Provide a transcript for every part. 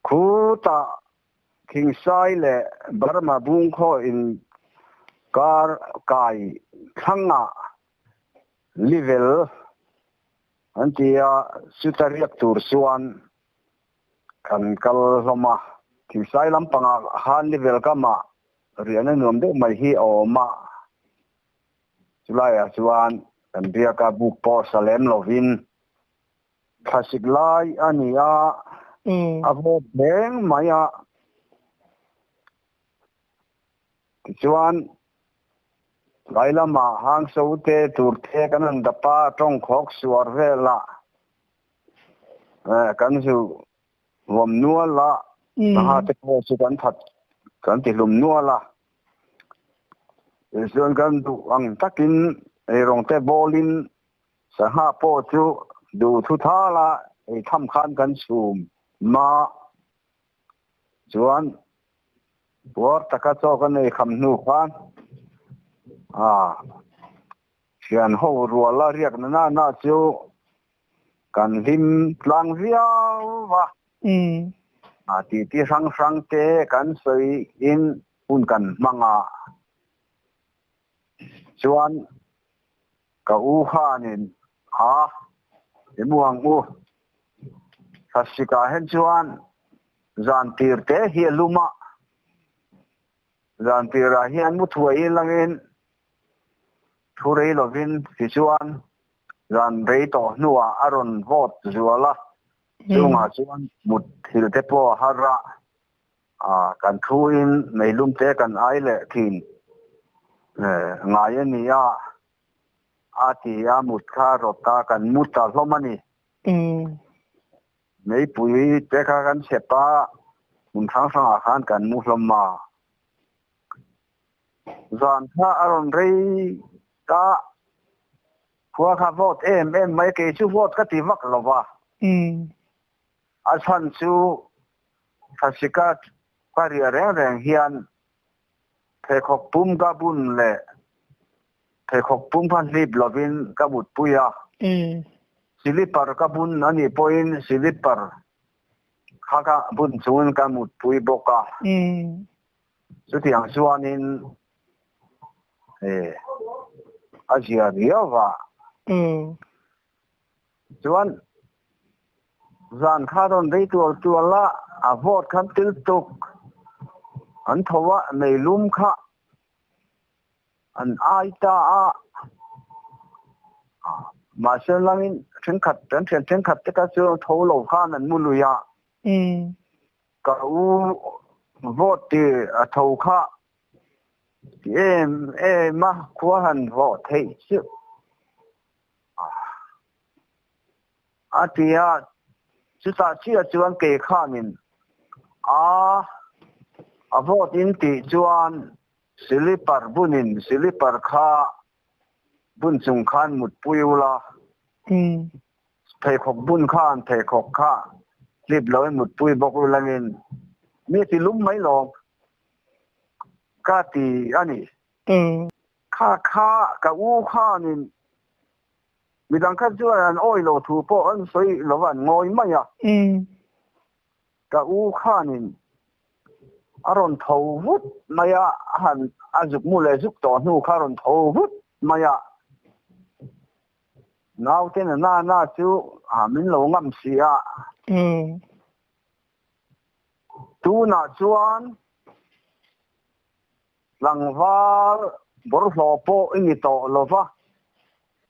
Khutah Thingsai leh Burma bungkhaw in kar kai thlangah Livel an ti a, chuta riak tur chuan kan kal hlawm a. Thingsai lampangah khan Livel kamah riahna nuam deuh mai hi a awm a, chulaiah chuan kan riak a, buk pawh sa lem lovin Thlasik lai a ni a, a vawt reng mai a. Tichuan, tlai lamah hangso te tur te kan han dap a, tawngkhawk suar velah kan zu vawm nual a, sangha te pawh chu kan that kan ti hlum nual a. Tichuan kan duh ang takin eirawng te bawlin Sangha pawh chu duh thu thal a ei tham khan kan chhum ma chuan puar taka chaw kan ei kham hnu khan a thian ho rual a riak na na na chu kan hlim tlang viau va. A titi hrang hrang te kan sawi in hun kan hmang a chuan Ka u khanin a i mu ang u. Thlasik-ah hian chuan zan tir te hi a lum a, zan tirah hian mu thuai ilangin thu rei lovin tichuan zan rei tawh hnuah a rawn vote zual a, chungah chuan mut thil te pawh a har a, kan thuin meilum te kan ai leh thin ngai a ni a. A ti a, mut kha rawt a, kan mu ta hlawm a ni. Meipui te kha kan chep a, hmun hrang hrangah khan kan mu hlawm a. Zan kha a rawn rei ta, khua kha vote em em mai, kei chu vote ka ti vak lo va. A chhan chu Thlasika ka riah reng reng hian Pheikhawk pum ka bun leh pheikhawk pum kha hlip lovin ka mutpui a. Silipar ka bun a nih pawhin silipar kha ka bun chungin ka mutpui bawk a. Chutiang chuanin a zia riau a. Chuan zan kha rawn rei tual tual a, a vawt khan til tuk an tho a, meilum kha an ai ta a, mahse langin thenkhat kan thian thenkhat te kha chu tho lo khan an mu lui a, ka u vawt ti a tho kha ti em em a, khua han vawh theih chu. A ti a, chutah chiah chuan kei khanin a a vote in tih chuan silipar bunin silipar kha bun chung khan mutpui ula, pheikhawk bun khan pheikhawk kha hlip loin mutpui bawk ulangin mi ti lum mai lawm ka ti a ni. Kha kha ka u khanin midang kha chuan an awi lo thu pawh an sawi lo va an ngawi mai a. Ka u khanin a rawn tho vut mai a, a han a zuk mu leh zuk tawh hnu kha a rawn tho vut mai a. Naute na na na chu min lo ngam si a. Tunah chuan Tlangval bawrhhlawh pawh i ni tawh lo va,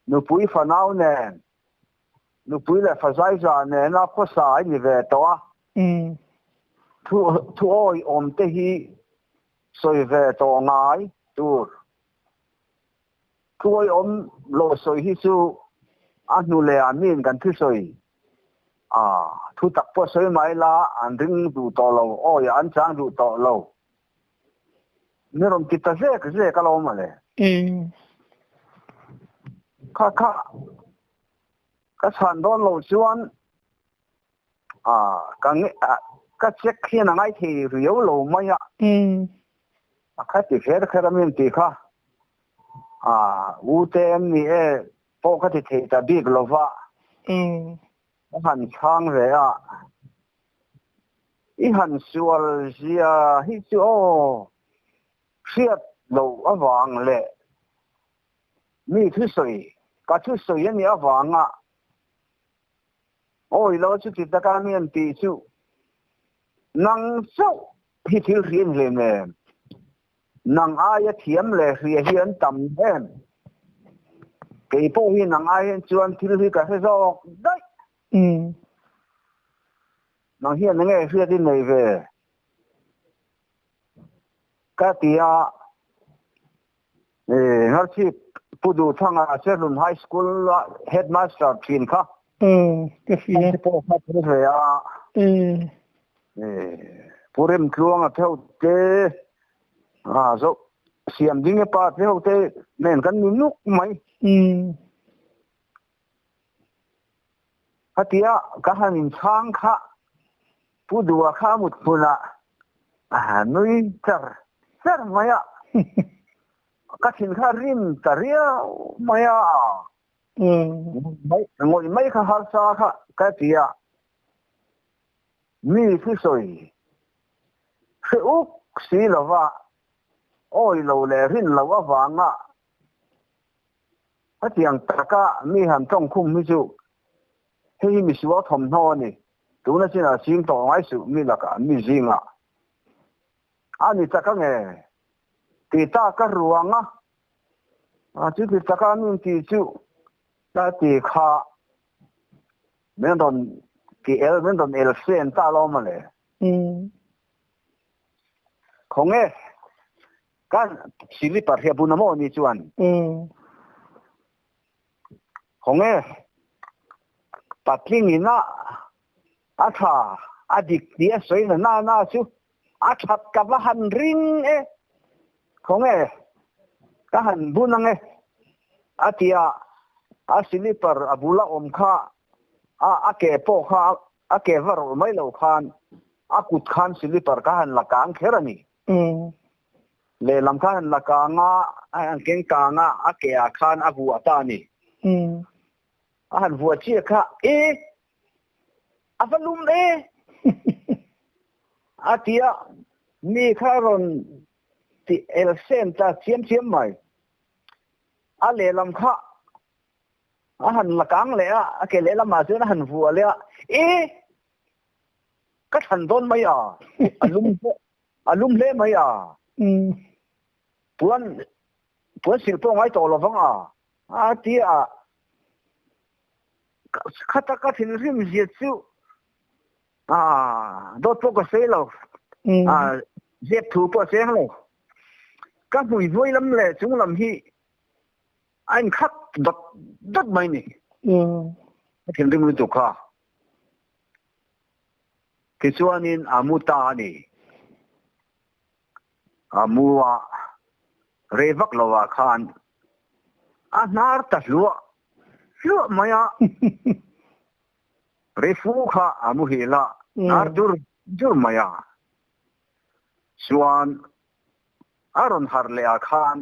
nupui fanau nen, nupui leh fazaiza nena khawsa i ni ve tawh a. Thu thuawi awmte hi sawi ve tawh ngai tur. Thuawi awm lo sawi hi chu a hnu leh ah miin kan thusawi a, thu tak pawh sawi mai la an ring duh tawh lo, awi an chang duh tawh lo. Ni rawn ti ta zek zek a lo awm ale. Kha kha ka chhan dawn lo chuan ka ka check hian a ngai thei riau lo mai a. A kha ti kher kher a min ti kha. U te em ni e pawh ka ti thei ta bik lo va. Ka han chhang ve a. I han sual zia hi chu aw, hriat loh avang leh mi thusawi, ka thusawi a nih avanga awi lo chuti taka mi an tih chu nang chauh hi thil hriat hlem em? Nang aia thiam leh hria hi an tam em? Kei pawh hi nang ai hian chuan thil hi ka hre zawk daih. Nang hian enge hriat i nei ve? Ka ti a, Ngarchhip Pu Duhthanga Serhlun High School a Headmaster thin kha. Ka hria. Ka pawh kha thu ve a. Pu Remtluanga theuh te, zo siam ding e pa theuh te nen kan ni nuk mai. Khatia ka han inchhang kha Pu Dua kha a mut hmunah a nui char char mai a, ka thin kha rim ta riau mai a, ngawih mai kha harsa kha ka ti a, mi thusawi hre uk si lova awi lo leh rin loh avanga Hetiang taka mi han tawngkhum hi chu hei hi misual thawmhnaw a ni. Tuna chinah ching tawh ngai suh mi lakah mi zingah a ni tak ange ti ta ka ruang a, chuti taka min tih chu ka ti kha min rawn ti el min rawn el sen ta lo mawle. Khawnge Kan silipar hi a bun a maw ni chuan? Khawnge patling in a a tha a dik tih a sawi na na na chu a that ka va han ring e. Khawnge ka han bun ang e a ti a, a silipar a bula awm kha a a ke pawh kha a ke va rawlh mai lo khan a kut khan silipar ka han la kang kher a ni. Lehlam khan an la kang a, an keng kang a, a ke ah khan a vuah ta a ni. A han vuah chiah kha, E! A va lum e! A ti a, mi kha a rawn ti el sen ta chiam chiam mai. A lehlam kha a han la kang leh a, a ke lehlamah chuan a han vuah leh a, E! Ka thlan dawn mai a, a lum a lum hle mai a. Puan puan sil pawh ngai tawh lovang a, a ti a. Khata ka thinrim zia chu a dawt pawh ka sawi lo, a zep thu pawh a cheng lo. Ka hmui hnuai lam leh chung lam hi a inkhak dawt dawt mai ni. Ka thinrim lutuk kha. Tichuanin a mu ta a ni. A mu a rei vak lovah khan a hnar ta hluah hluah mai a. Rei fu kha a muhil a, hnar dur dur mai a. Chuan a rawn harh leh ah khan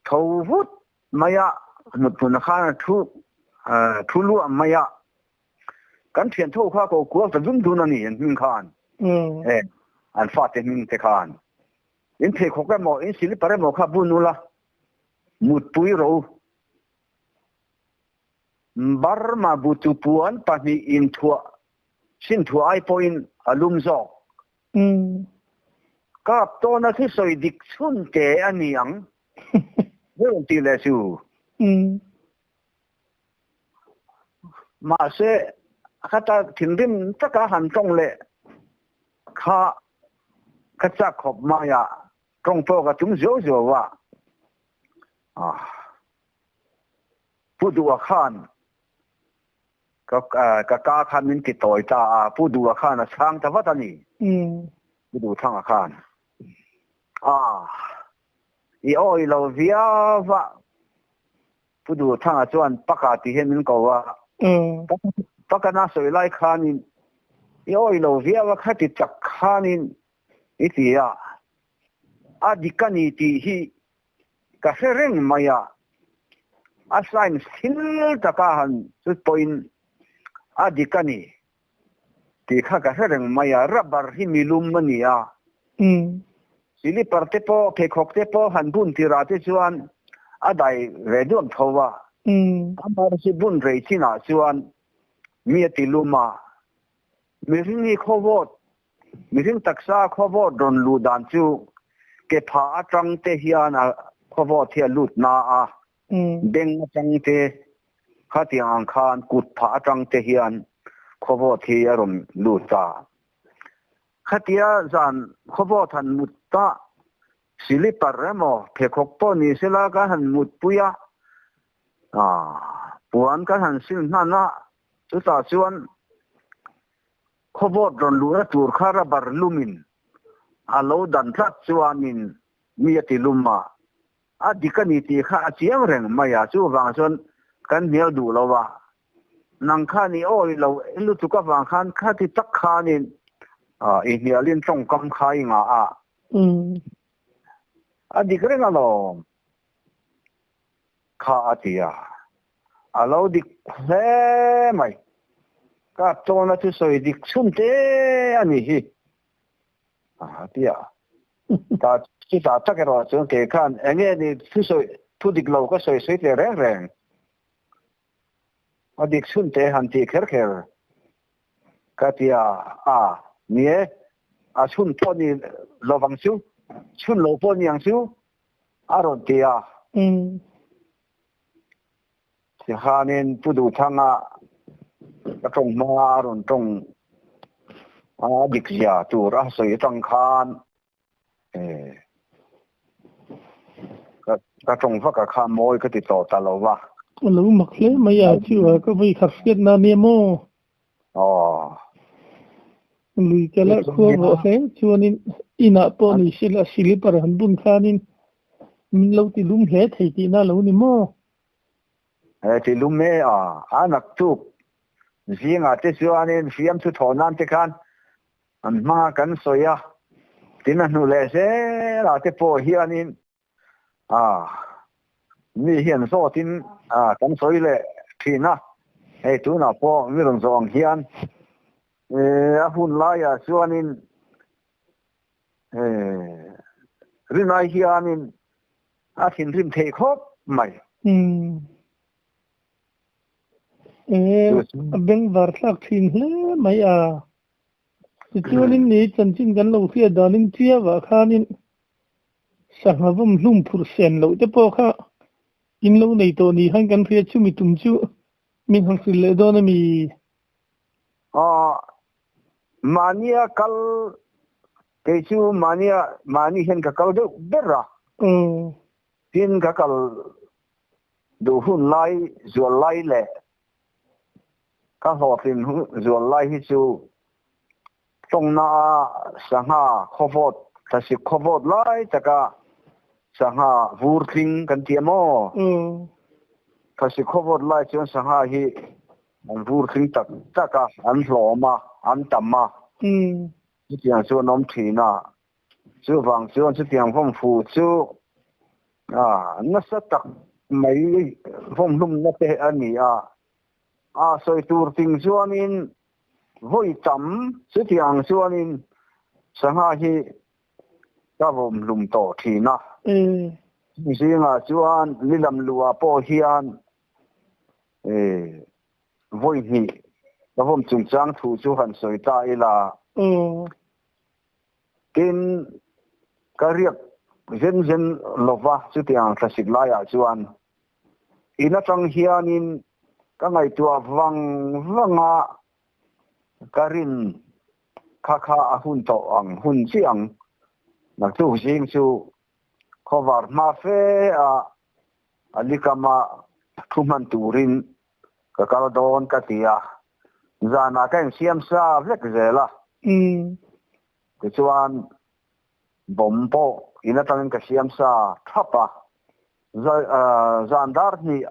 tho vut mai a, mut hmunah khan a thu thu luah mai a, kan thian tho kha ko kual ta dun dun a ni an hming khan e an fate hming te khan in pheikhawk emaw in silipar emaw kha bun ula mutpui ro Burma butu puan pahnih in thuah sin thuah ai pawhin a lum zawk. Kap tawna thusawi dik chhun te a ni ang. Rawn tih leh chu. Mahse, khata thinrim taka han tawng leh kha ka chak khawp mai a, tawng pawh ka tum zuau zuau a. Pu Duha khan ka ka ka khan min ti tawi ta a, Pu Duha khan a chhang ta vat a ni. Pu Duhthanga khan a i awi lo viau a, Pu Duhthanga chuan Paka tih hian min ko a, Paka na sawi lai khanin i awi lo viau a, khati tak khanin i ti a, a dik a ni tih hi Ka hre reng mai a, a science thil taka han chut pawhin a dik a ni. Tih kha ka hre reng mai a, rubber hi milum a ni a. Silipar te pawh, pheikhawk te pawh han bun tirah te chuan a dai ve duam tho a. Amah chu bun rei chinah chuan mi a ti lum a. Mihring hi khawvawt, mihring taksa khawvawt rawn luh dan chu ke phah atang te hian a khawvawt hi a lut na a. Beng atang te khatiang ang khan kut phah atang te hian khawvawt hi a rawn lut a. Khatia zan khawvawt han mut ta silipar emaw pheikhawk pawh ni sela kan han mutpui a, puan kan han sil hnan a, chutah chuan khawvawt rawn luhna tur kha rubber lumin a lo dan tlat chuanin mi a ti lum a. A dik a ni tih kha a chiang reng mai a, chuvang chuan kan hnial duh lo a. Nang khan i awi lo lutuk avang khan khati tak khanin i hnialin tawngkam kha i ngah a. A dik reng alawm kha a ti a. A lo dik hle mai. Ka tawna thusawi dik chhun te a ni hi a ti a. Ta chutah tak erawh chuan kei khan eng nge ni thusawi thu dik lo ka sawi sawi teh reng reng. A dik chhun te han tih kher kher ka ti a, a ni e, a chhun pawh ni lovang chu, chhun lo pawh ni ang chu a rawn ti a. Tikhanin Pu Duhthanga ka tawng hma a rawn tawng a dik zia tur a sawi atang khan ka tawng vak a kha mawi ka ti tawh ta lo va. A lo mak hle mai a, chu a ka vawi khat hriatna nia maw? Aw. Lui kala khua vawh hle chuanin inah pawh ni sila silipar han bun khanin min lo ti lum hle thei tihna a lo ni maw? He ti lum e a, a naktuk zingah te chuanin fiamthu thawh nan te khan an hmanga kan sawi a, tin a hnu leh zelah te pawh hianin a mi hian zawtin kan sawi leh thin a, hei tunah pawh mi rawn zawh ang hian a hun laiah chuanin rinai hianin A thinrim thei khawp mai. Umm. E, a bengvar thlak thin hle mai a. Tichuanin ni chanchin kan lo hriat danin Chiavah khanin sangha vawm hlum phurh sen loh te pawh kha in lo nei tawh ni khan kan hriat chumi tum chu min han hrilh leh dawn a mi? Aw, mahnia kal Kei chu mahnia mahni hian ka kal deuh ber a. Tin ka kal duh hun lai zual lai leh ka hlawhtlin zual lai hi chu tawngna a sangha khawvawt thlasik khawvawt lai taka sangha vur tling kan ti a maw? Thlasik khawvawt lai chuan sangha hi an vur tling tak tak a, an hlawm a, an tam a. Chutiang chu an awm thin a, chuvang chuan chutiang vawm fu chu nasa tak mai vawm hlumna te a ni a. A sawi tur ting chuanin vawi tam chutiang chuanin sangha hi ka vawm hlum tawh thin a. Zingah chuan lilam luhah pawh hian Vawi hnih ka vawm chungchang thu chu han sawi ta ila. Tin, ka riak zen zen lova chutiang thlasik laiah chuan in atang hianin ka ngaihtuah vang vang a, ka rin kha kha a hun tawh ang, hun chiah ang. Naktuk zing chu khawvar hma fe a a likama thu hman turin ka kal dawn ka ti a, zanah ka insiam sa vek zel a. Tichuan bomb pawh in atangin ka siam sa thap a, zan dar hnih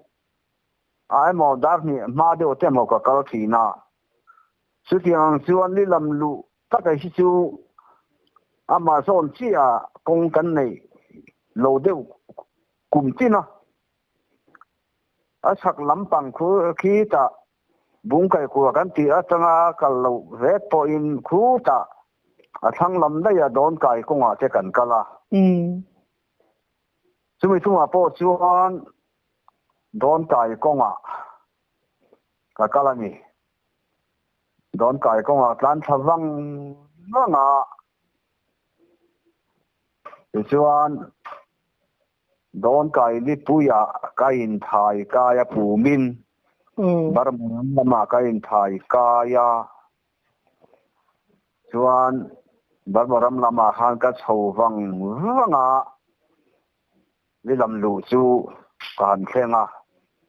ah emaw dar hnih hma deuh te emaw ka kal thin a, chutiang ang chuan lilam luh taka hi chu amah zawn chiah kawng kan neih lo deuh kum tin a. A chhak lampang khu khi tah Bungkai kua kan tih atanga kal loh vet pawhin khutah a thlang lam daih a Dawnkai kawngah te kan kal a. Chumi chungah pawh chuan Dawnkai kawngah ka kal a ni. Dawnkai kawngah tlan thla vang vang a. Tichuan Dawnkai lipuiah ka inthai kai a pumin Burma ram lamah ka inthai kai a, chuan Burma ram lamah khan ka chho vang vang a, lilam luh chu ka han thleng a.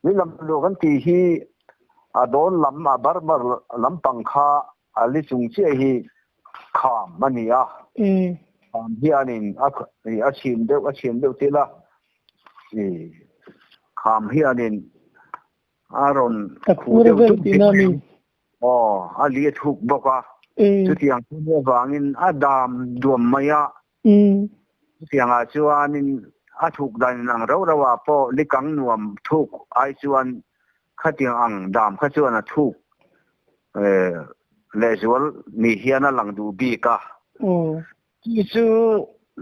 Lilam luh kan tih hi a dawn lam a Burma lampang kha a li chung chiah hi kham a ni a. Kham hianin a a chhim deuh a chhim deuh til a, kham hianin a rawn khuh deuh dup hi aw a li a thuk bawk a. Chutiang chu avangin a dam duam mai a. Chutiangah chuanin a thuk dan in ang rauh rauhah pawh likang nuam thuk ai chuan khatiang ang dam kha chuan a thuk lehzual ni hian a lang duh bik a. Chi chu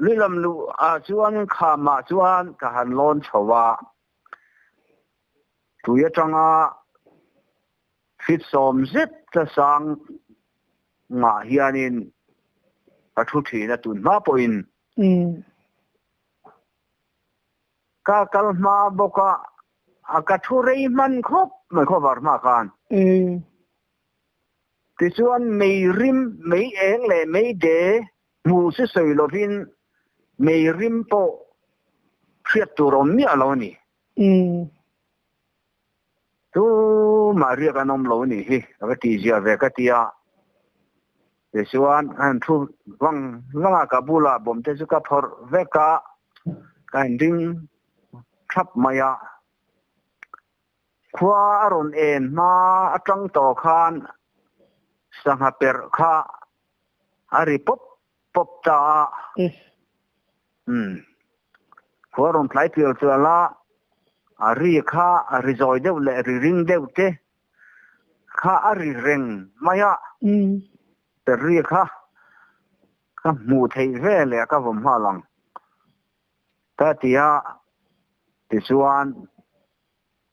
lilam luh ah chuanin khamah chuan ka han lawn chho a, tui atanga Fit sawm zet ta sang ngah hianin ka thu thin a tun hma pawhin ka kal hma bawk a, a ka thu rei hman khawp mai khawvar hma khan. Tichuan mei rim, mei eng leh mei de hmuh chu sawi lovin mei rim pawh hriat tur awm miah lo a ni. Tumah riak an awm lo a nih hi, ka va tihzia ve ka ti a. Tichuan, a han thu vang vang a, ka bulah bawm te chu ka phawrh vek a, ka inring thap mai a. Khua a rawn en hma atang tawh khan sangha perh kha a ri pawp pawp ta a. Umm. Khua rawn tlai pial chual a, a ri kha a ri zawi deuh leh ri ring deuh te kha a ri reng mai a. Per ri kha ka hmuh theih ve leh ka vawm nghal ang ka ti a, tichuan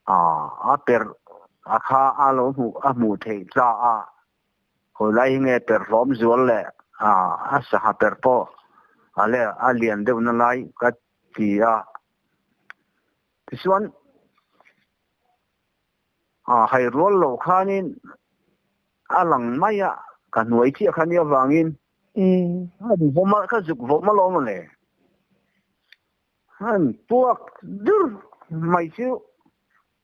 a per a kha a lo hmuh a hmuh theih ta a. Hawi lai hi nge per hlawm zual leh a sangha per pawh a le a lian deuh na lai ka ti a. Tichuan hai rual loh khanin a lang mai a, ka hnuai chiah kha nia vangin ka zuk vawm alawm a le. Han puak dur mai chu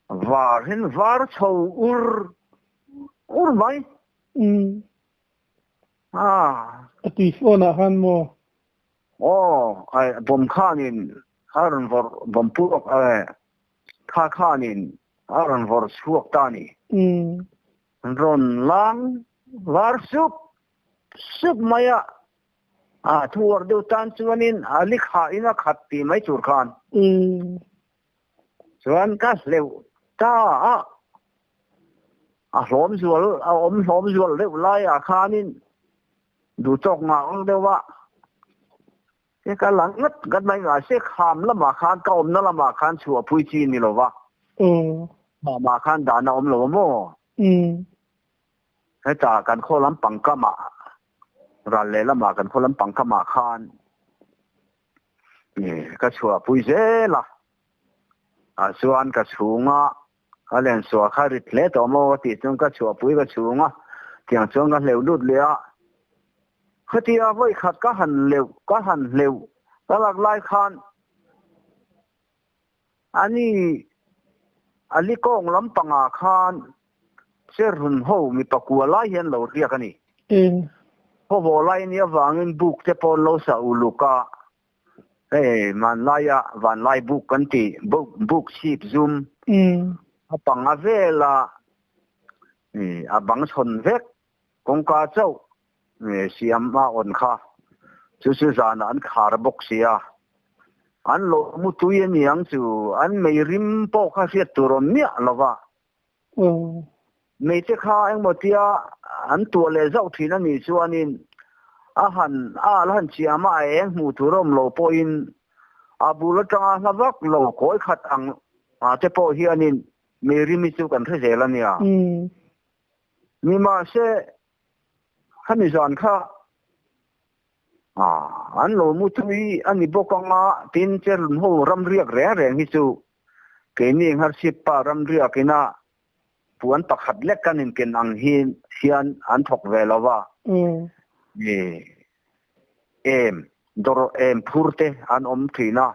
Var hin var chho ur ur mai. Umm. Ah. A tui phone ah khan maw? Aw, ai bawm khanin a rawn vawrh bawm puak eh kha khanin a rawn vawrh chhuak ta ni. Umm. Rawn lang var sup sup mai a, a thu uar deuh tan chuanin a likha in a khat tih mai tur khan. Umm. Chuan ka hleuh ta a, a hlawm zual, a awm hlawm zual deuh laiah khanin duhtawk ngah ang deuh a, he ka la ngat ngat mai mahse kham lamah khan ka awmna lamah khan chhuahpui chi ni lo va, khamah khan dan a awm lo a maw? Heta kan khaw lampang kamah, ral lehlamah kan khaw lampang kamah khan Ka chhuahpui zel a, ah chuan ka chhunga ka lensuah kha rit hle tawh maw ka tih chuan ka chhuahpui ka chhunga tiang chuan ka hleuh lut leh a, khatia vawi khat ka han leuh ka han hleuh ka lak lai khan ani a likawng lampangah khan Cherhun ho mipa kua lai hian lo riak a ni. Khawvaw lai nia vangin buk te pawh an lo sa uluk a, hei hmanlaia vanlai buk kan tih buk chhip zum a pang a vel a, a bang chhawn vek kawngka chauh siam a awn kha chu chu zanah an khar bawk si a, an lo mu tui a niang chu an mei rim pawh kha hriat tur awm miah lo va. Mei te kha engmaw tia an tuah leh zauh thin a nih chuanin a han a la han chiam a, a eng hmuh tur a awm lo pawhin a bul atanga hla vak lo kawi khat ang te pawh hianin mei rim hi chu kan hre zel a nia. Nimahse, khami zan kha an lo mu thui a ni bawk anga tin Cherlun ho ram riak reng reng hi chu keini Ngharsip pa ram riakina puan pakhat lek kan inken ang hi hian an thawk ve lo va. Em, dawr em phur te an awm thin a,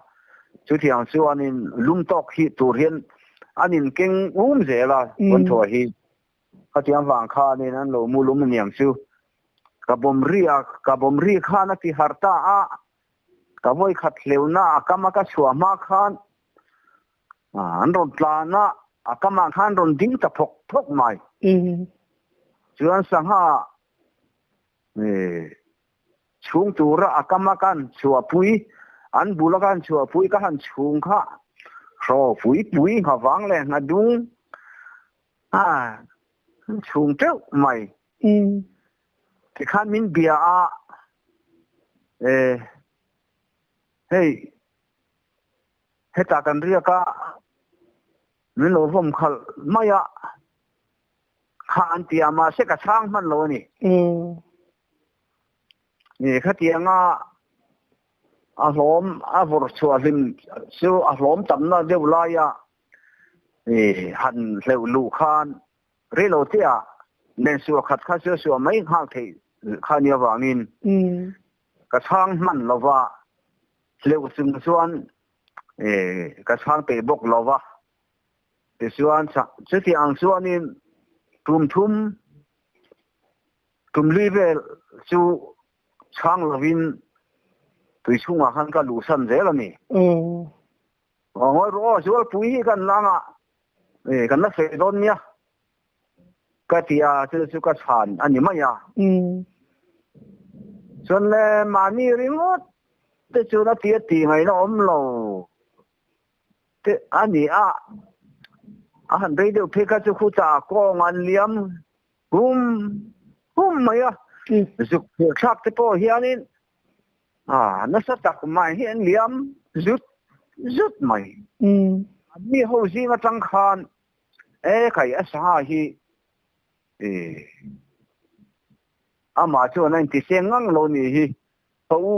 chutiang chuanin lum tawk hi tur hian an inkeng um zel a, puan thuah hi. Khatiang vang khanin an lo mu lum aniang chu. Ka bawm ri a, ka bawm ri khan a ti harh ta a, ka vawi khat hleuhna a kam a ka chhuah hma khan an rawn tlan a, a kamah khan rawn ding ta phawk phawk mai. Chuan sangha chhung tura a kama ka han chhuahpui, an bula ka han chhuahpui ka han chhung kha hraw pui pui nghavang leh nghadung a chhung teuh mai. Tikhan min bia a, hei hetah kan riak a, min lo vawm khalh mai a, kha an ti a, mahse ka chhang hman lo a ni. Khatianga a hlawm a vawrh chhuah hlim chu a hlawm tamna deuh laia han hleuh luh khan reilo te ah nen suah khat kha chu a suah mai nghal theih kha nia vangin ka chhang hman lova hleuh chung chuan ka chhang peih bawk lova tichuan chuti ang chuanin tum thum tum li vel chu chhang lovin tui chhungah khan ka luhsan zel a ni. Ngawi rawh aw, Zualpui hi kan la ngah e, kan la sawi dawn nia ka ti a, chu chu ka chhan a ni mai a. Chuan le mahni ringawt te chuan a ti a tih ngaihna awm lo te a ni a, a han rei deuh phei kha chu khuchah kawng an liam hum hum mai a, zuk phur thlak te pawh hianin A, nasa tak mai hi an liam zut zut mai. Mi ho zing atang khan e kai a sangha hi e amah chuan a inti seng ngang lo ni hi ka u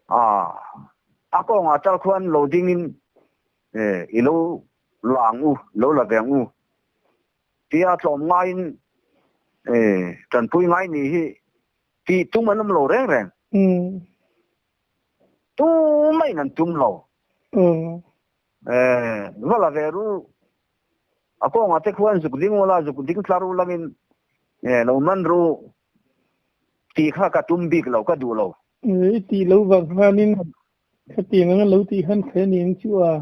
a a kawngah tal khuan lo dingin e i lo lang u lo la veng u tia tlawm ngaiin e tanpui ngai ni hi Tih tum an awm lo reng reng. Tumah in an tum lo. Va la ve ru. A kawngah te khuan zuk ding ula, zuk ding tlar u langin lo man ru tih kha ka tum bik lo, ka duh lo. I tih lo vang khanin khatiang anga lo tih khan hre ning chu a.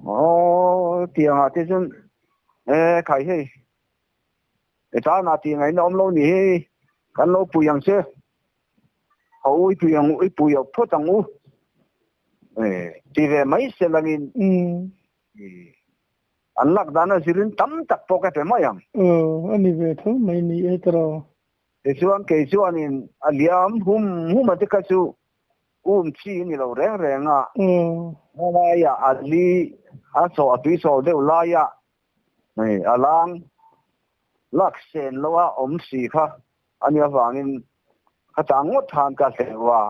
Aw, tiangah te chuan khai hei. E tana tih ngaihna awm lo ni hi kan lo pui ang che. Ho u i pui ang u, i pui lo phawt ang u. E ti ve mai se langin an lak dan a zirin tam tak pawh ka pe mai ang. Aw, a ni ve tho mai ni e tiraw. Tichuan kei chuanin a liam hum hum a te kha chu um chi a ni lo reng reng a. Helaiah a li a chaw a tui chawl deuh laia Hei a lang lak sen lo a awm si kha a nih avangin ka tang ngawt khan ka hleuh a.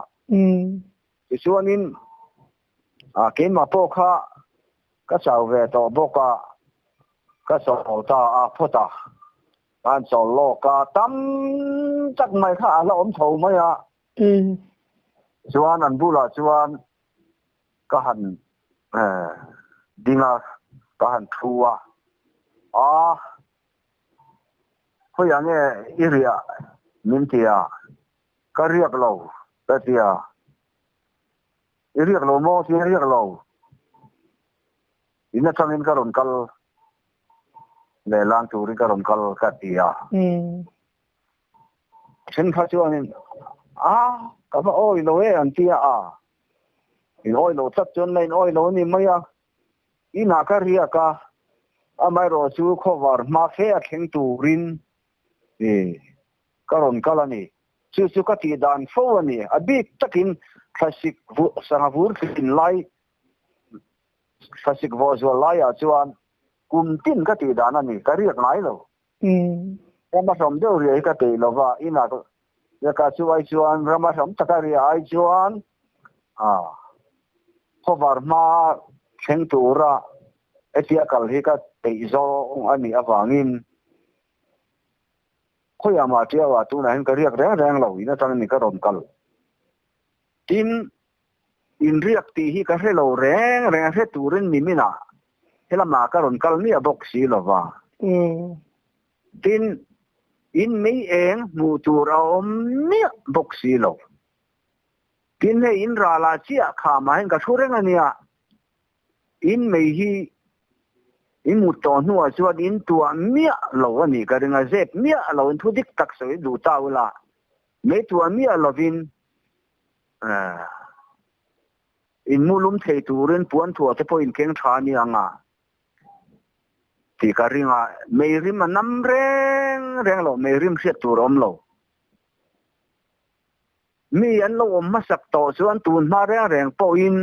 Tichuanin keimah pawh kha ka chau ve tawh bawk a, ka chawl ta a phawt a, kan chawl lawk a, tam tak mai kha a la awm tho mai a. Chuan an bulah chuan ka han ding a, ka han thu a, a khawiah nge i riah min ti a, ka riak lo ka ti a, i riak lo maw ti a riak lo, in atangin ka rawn kal lehlang turin ka rawn kal ka ti a. Thenkhat chuanin, A, ka va awi lo e an ti a, a in awi lo tlat chuan la in awi lo a ni mai a, inah ka riak a, Amaherawhchu khawvar hma fe a thleng turin ka rawn kal a ni. Chu chu ka tih dan fo a ni. A bik takin thlasik sangha vur thlin lai, thlasik vawh zual laiah chuan kum tin ka tih dan a ni. Ka riak ngai lo. Rama hram deuh riah hi ka peih lo va, inah ka chu ai chuan rama hram taka riah ai chuan khawvar hma thleng tura hetia kal hi ka peih zawng a nih avangin khawiah mah Tiauah tunah hian ka riak reng reng lo, in atangin ni ka rawn kal. Tin, inriak tih hi ka hre lo reng reng a, hre turin mi minah helamah ka rawn kal miah bawk si lo va. Tin, in mei eng hmuh tur a awm miah bawk si lo. Tin, hei in ralah chiah khamah hian ka thu reng a nia. In mei hi in mut tawh hnuah chuan in tuah miah lo a nih ka ring a, zep miah lo in thu dik tak sawi duh ta ula, mei tuah miah lovin in mu lum thei turin puan thuah te pawh in keng tha a ni ang a tih ka ring a, mei rim a nam reng reng lo, mei rim hriat tur a awm lo. Mi an lo awm hmasak tawh chuan tun hma reng reng pawhin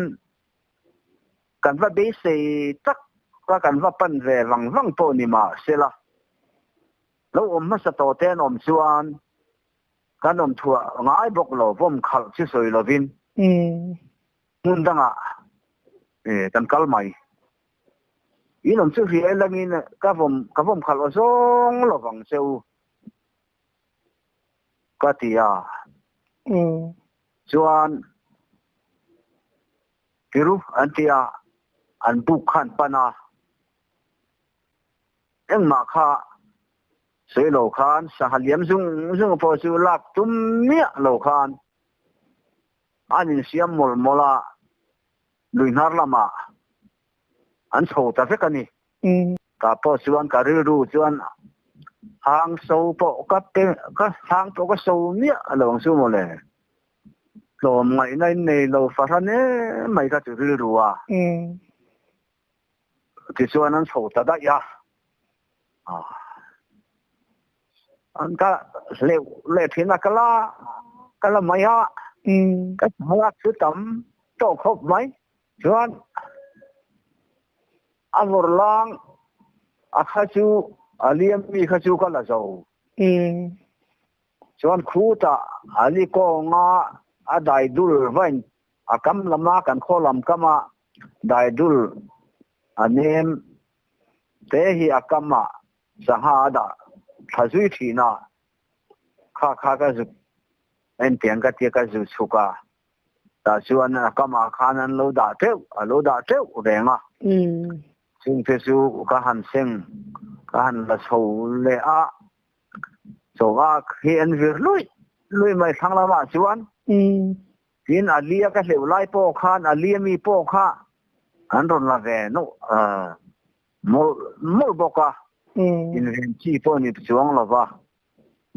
kan va beisei tak a, kan va pan ve vang vang pawh ni mah sela, lo awm hmasa tawh te an awm chuan kan awm thuah ngai bawk lo, vawm khalh chu sawi lovin hmun dangah kan kal mai. In awm chu hria langin ka vawm ka vawm khalh aw zawng lovang che u. Ka ti a. Chuan Tiru an ti a, an buk kha an pan a. Engmah kha sawi lo khan sangha liam zung zung pawh chu lak tum miah lo khan an insiam mawlh mawlh a, lui hnar lamah an chho ta vek a ni. Ka pawh chuan ka rilru chuan hang so pawh ka pe ka hang pawh ka so miah lo ang chu mawle. Tlawm ngaihna in nei lo fahran em mai ka ti rilru a. Tichuan an chho ta daih a. An ka hleuh leh thin a ka la ka la mai a. Ka hmalak chu tam tawh khawp mai. Chuan a vawrh lang a kha chu a liam mi kha chu ka la zo. Chuan khutah a li kawnga a dai dul vain a kam lama kan khaw lam kama dai dul a nem te hi a kama sangha a dah thla zui thin a, kha kha ka zuk entiang ka tia ka zu chhuk a. Tah chuan a kamah khan an lo dah teuh, a lo dah teuh reng a. Chungte chu ka han seng, ka han la chho leh a, chawhak hi an vir luih luih mai thlang lamah chuan. Tin, a lia ka hleuh lai pawh khan a lia mi pawh kha an rawn la ve nawh mawlh mawlh bawk a, inven chi pawh ni chuang lo va,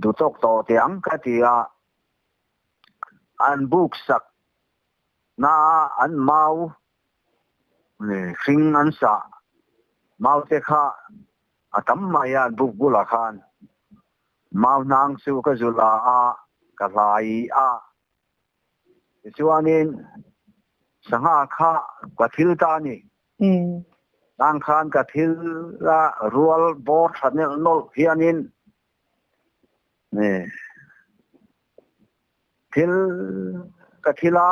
duhtawk tawh teh ang ka ti a. An buk sak na an mau hring an sah mau te kha a tam mai a an buk bulah khan mau hnang chu ka zu la a ka hlai a tichuanin sangha kha ka thil ta a ni. Tang khan ka thil a rual bawr tha nelh nawlh hianin Thil ka thil a,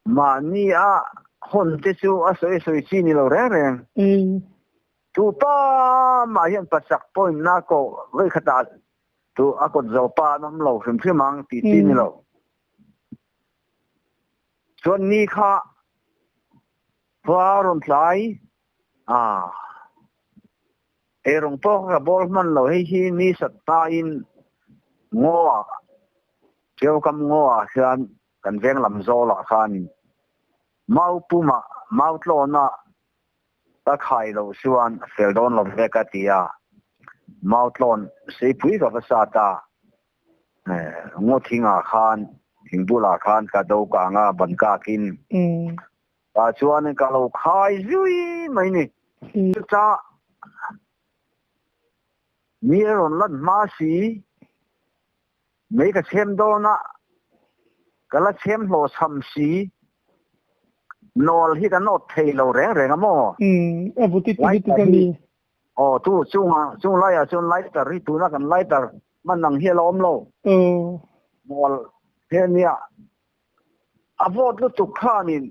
mahni a hawn te chu a sawi sawi chi ni lo reng reng. Tu pa mah hian pasak point na ko vei khatah tu a kawt zo pa an awm lo hrim hrim ang tih chi ni lo. Chuan ni kha khua rawn tlai a. Ei rawng pawh ka bawl hman lo, hei hi ni sat hmain ngaw ah, Tiaukam ngaw ah hian kan veng lam zawl ah khan mau pum ah, mau tlawn ah ka khai loh chuan a fel dawn lo ve ka ti a, mau tlawn seipui ka va sat a, ngaw thing ah khan, thing bul ah khan ka do kang a, ban kak in, tah chuan ka lo khai zui mai ni. Cha ni a rawn lan hma si, mei ka chhem dawn a, ka la chhem hlawh chham si, nawl hi ka nawt thei lo reng reng a maw? A vuti ti lutuk a ni. Aw chu chunga chung laiah chuan lighter hi tuna kan lighter hman ang hi a la awm lo. Nawl he nia a vawt lutuk khanin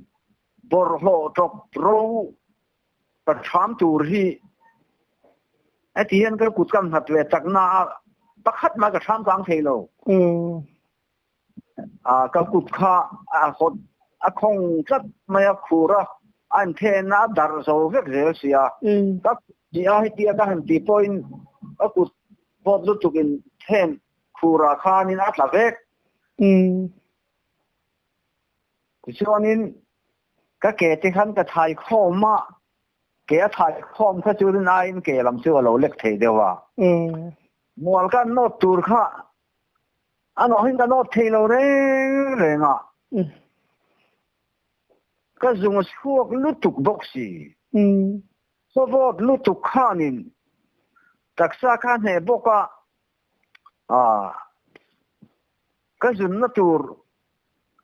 bawrhhlawh tawp ro ka ṭham tur hi heti hian ka kut ka nghat ve chakna a pakhat mah ka ṭham kang thei lo. A ka kut kha a hawt a khawng tlat mai a khur a, a inthen a a darh zo vek zel si a. Ka kut hnih a hetia ka han tih pawhin ka kut vawt lutukin then khurah khanin a tla vek. Tichuanin ka ke te khan ka thai khawm a, ke a thai khawm kha chu rin aiin ke lam chu a lo lek thei deuh a. Mual ka nawt tur kha a nawhin ka nawt thei lo reng reng a. Ka zung a chhuak lutuk bawk si. Khawvawt lutuk khanin taksa kha hneh bawk a, Ka zunna tur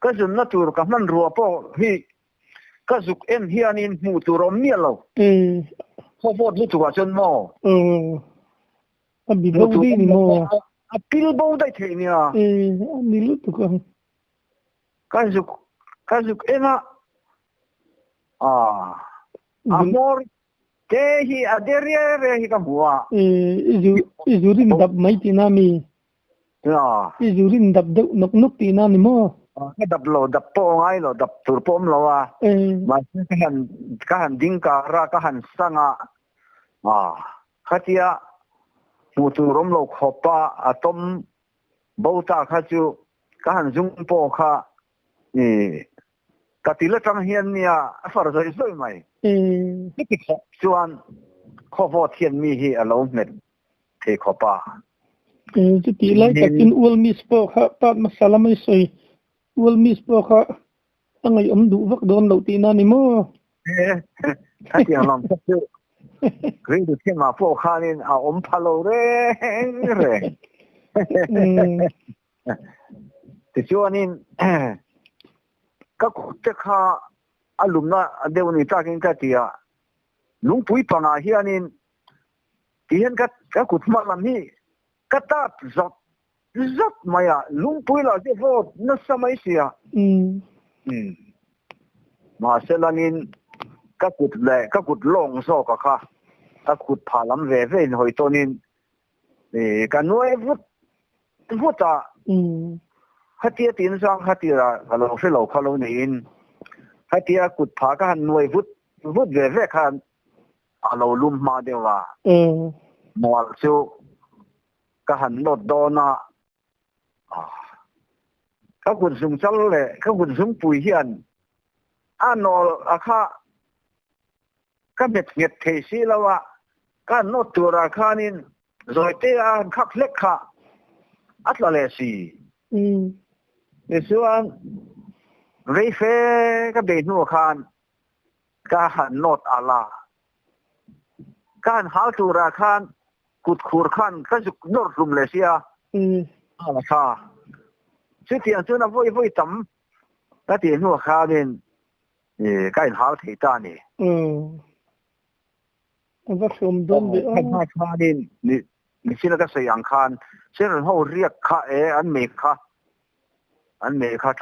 ka zunna tur ka hmanrua pawh hi ka zuk en hianin hmuh tur a awm miah lo. Khawvawt lutuk ah chuan maw? A bi bo daih ni maw? A pil bo daih theih nia. A ni lutuk ang. Ka zuk ka zuk en a, a hmawr Te hi a de riai riai hi ka hmu a. I zu rin dap mai tihna mi? I zu rin dap deuh nawk nawk tihna ni maw? Ka dap lo, dap pawh a ngai lo, dap tur pawh awm lo a. Mahse ka han ka han ding kar a, ka han sang a, khatia hmuh tur awm lo khawp a, a tawm bo ta kha chu ka han zung pawh kha Ka til atang hian nia a far zawih zawih mai. Heti khawp chuan khawvawt hian mi hi a lo hmet thei khawp a. Chutih lai takin Ual Miss pawh kha part hmasa lama i sawi Ual Miss pawh kha a ngaihawm duh vak dawn loh tihna ni maw? Hetiang lam kha chu rilru thimah pawh khanin a awm pha lo reng reng. Tichuanin ka kut te kha a lumna deuh ni takin ka ti a, lungpui pangah hianin tihian ka ka kut hma lam hi ka tap zawt zawt mai a, lungpui lah chu vawt nasa mai sia. Mahse langin ka kut leh ka kut lawng zawk a kha ka kut phah lam ve ve in hawi tawnin Ka nuai vut vut a, khatia tin chuan khatira ka lo hre lo kha lo niin khatia kut phah ka han nuai vut vut ve ve khan a lo lum hma deuh a, mual chu ka han nawt dawn a, ka kut zung chal leh ka kut zungpui hian a nawl a kha Ka hmet nghet thei si lo a, ka nawt turah khanin zawite a han khak hlek kha a tla leh si. Tichuan, reife ka bei hnuah khan ka han nawt alh a, ka han hal turah khan kut khur khan ka zuk nawr hlum leh si a, a la tha. Chutiang chuan a vawi vawi tam ka tih hnuah khanin Ka inhal thei ta a ni. Umm. A va hrawm dawn ve aw. Kha khanin nichina ka sawi ang khan Sharon ho riak kha e an mei kha an mei kha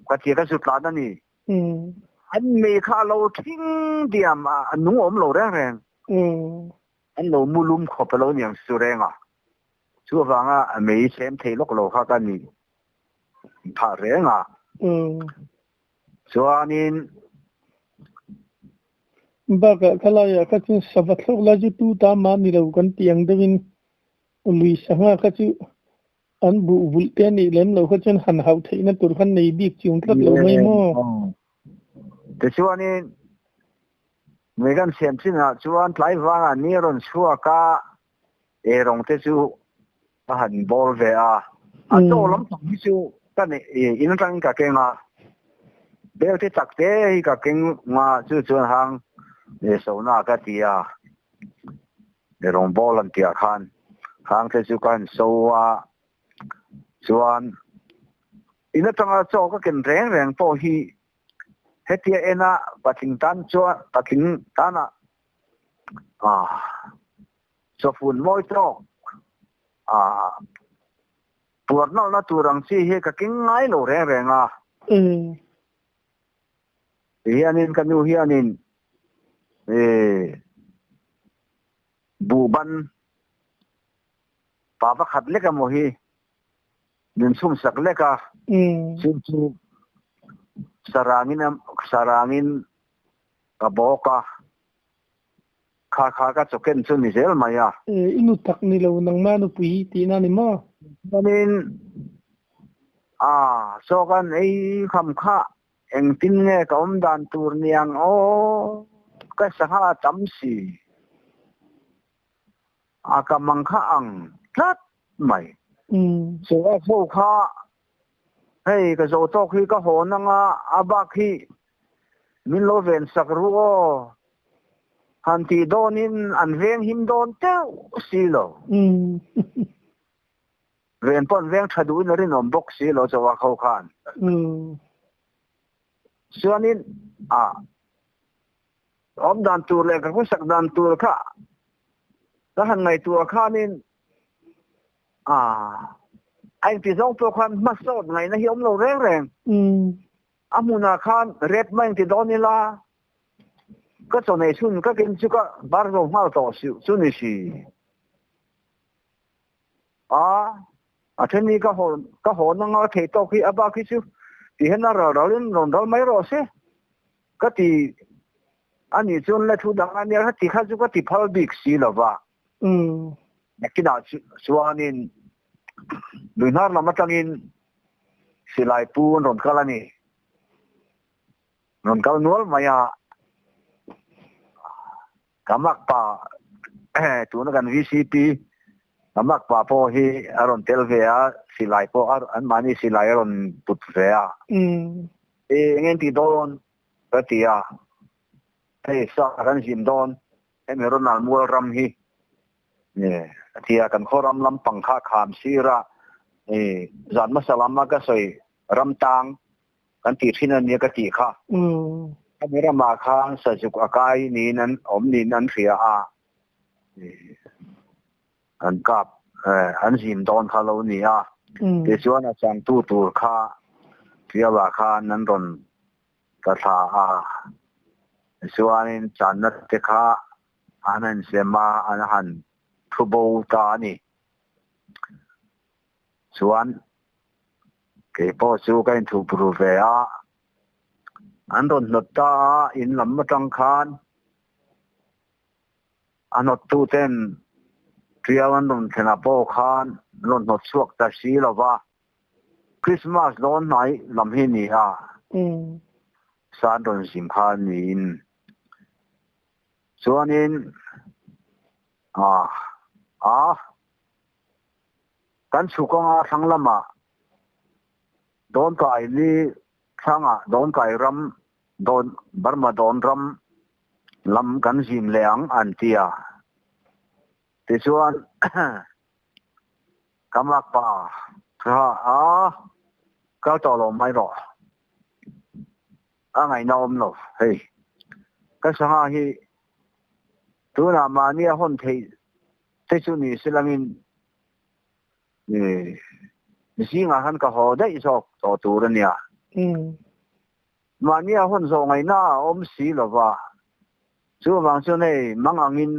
ka tia ka zu tlan a ni. An mei kha a lo thing diam a nung awm lo reng reng. An lo mu lum khawp a lo niang chu reng a. Chu avanga mei chem thei lawk lo kha ka ni phah reng a. Chuanin. Bakah ka laiah kha chuan sava thlawk lai chu tu ta mah ni lo kan tih ang deuhin lui sangha kha chu an buh vulh te a nih lem loh kha chuan han hauh theihna tur khan nei bik chiang tlat lo mai maw? Tichuanin mei kan siam chinah chuan tlai vangah ni a rawn chhuak a, eirawng te chu ka han bawl ve a, a chaw lampang hi chu ka neih in atangin ka keng a, bel te chak te hi ka keng a, chu chuan hang E sona ka ti a e rawngbawl an tih ah khan khang te chu ka han so a chuan in atanga chaw ka ken reng reng pawh hi hetia ena patling tan chuan patling tana ah chawfun mawi tawk ah puar nawlhna tur ang chi hi ka keng ngai lo reng reng a. Ti hianin ka nu hianin eh buhban pa pakhat lek emaw hi min chhumsak lek a, chu chu sarangin sarangin ka bawk a, kha kha ka chawken chu ni zel mai a. I nu tak ni lo nangma nupui tihna ni maw? Chuanin a saw kan ei kham kha Engtin nge ka awm dan tur niang aw, ka sangha a tam si. A ka mang kha ang tlat mai. Chu a ho kha hei ka zo tawk hi ka hawn anga a bak hi min lo ven sak ru aw han tih dawnin an veng him dawn teuh si lo. Ven pawh an veng tha duhin a rinawm bawk si lo chauh a kho khan. Chuanin a awm dan tur leh ka khawsak dan tur kha ka han ngaihtuah khanin a a inti zawng pawh khan hmasawt ngaihna hi awm lo reng reng. A hmunah khan rep mai inti dawn ila ka chaw nei chhun ka ken chu ka bar zo nghal tawh chu ni si. A, a then hi ka haw ka haw na nga thei tawk hi a bak hi chu ti hian a ral ral in rawn ral mai rawh se ka ti a nih chuan le thu dang a nia ti kha chu ka ti phal bik si lo va. Nakinah chuanin Luihnar lam atangin silai pu an rawn kal a ni. Rawn kal nual mai a. Ka makpa tuna kan VCP ka makpa pawh hi a rawn tel ve a, silai pawh anmahni silai a rawn put ve a. E eng eng tih dawn ka ti a, hei sa kan zin dawn hemi Ronald Mual ram hi a ti a, kan khaw ram lampang kha kham sir a, zan hmasa lama ka sawi ram tang kan tih thin a nia ka tih kha. Hemi ramah khan sazuk a kai niin an awm niin an hria a, an kap an zim dawn kha lo ni a. Tichuan a changtu tur kha Tiauah khan an rawn ta thla a, tichuanin channa te kha an han sem a, an han thu bo ta a ni. Chuan kei pawh chu ka inthup ru ve a, an rawn hnawt ta a, in lam atang khan a hnawt tu ten Tiau an rawn thlen ah pawh khan an rawn hnawt chhuak ta si lo va, Christmas dawn hnai lam hi ni a, sa an rawn zim kha niin chuanin ah ah. Kan chhuk anga thlang lamah Dawnkai ni thlangah Dawnkai ram Dawn Burma Dawn ram lam kan zim leh ang an ti a. Tichuan ka makpa kha a kal tawh lo mai rawh. A ngaihna awm lo hei. Ka sangha hi tunah mahni a hawn theih te chu ni se langin zingah khan ka haw daih zawk tawh tur a nia. Mahni a hawn zawh ngaihna a awm si lo va, chuvang chuan hei mang angin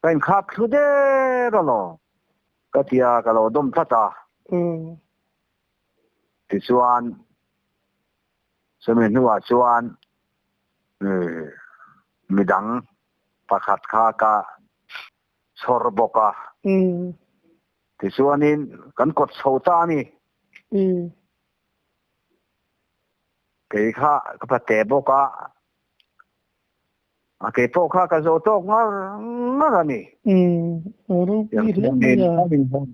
ka inkhap thlu der alawm ka ti a, ka lo dawm tlat a. Tichuan chumi hnuah chuan midang pakhat kha ka chhawr bawk a. Tichuanin kan kawt chho ta a ni. Kei kha ka pate bawk a, a kei pawh kha ka zo tawk ngar ngar a ni.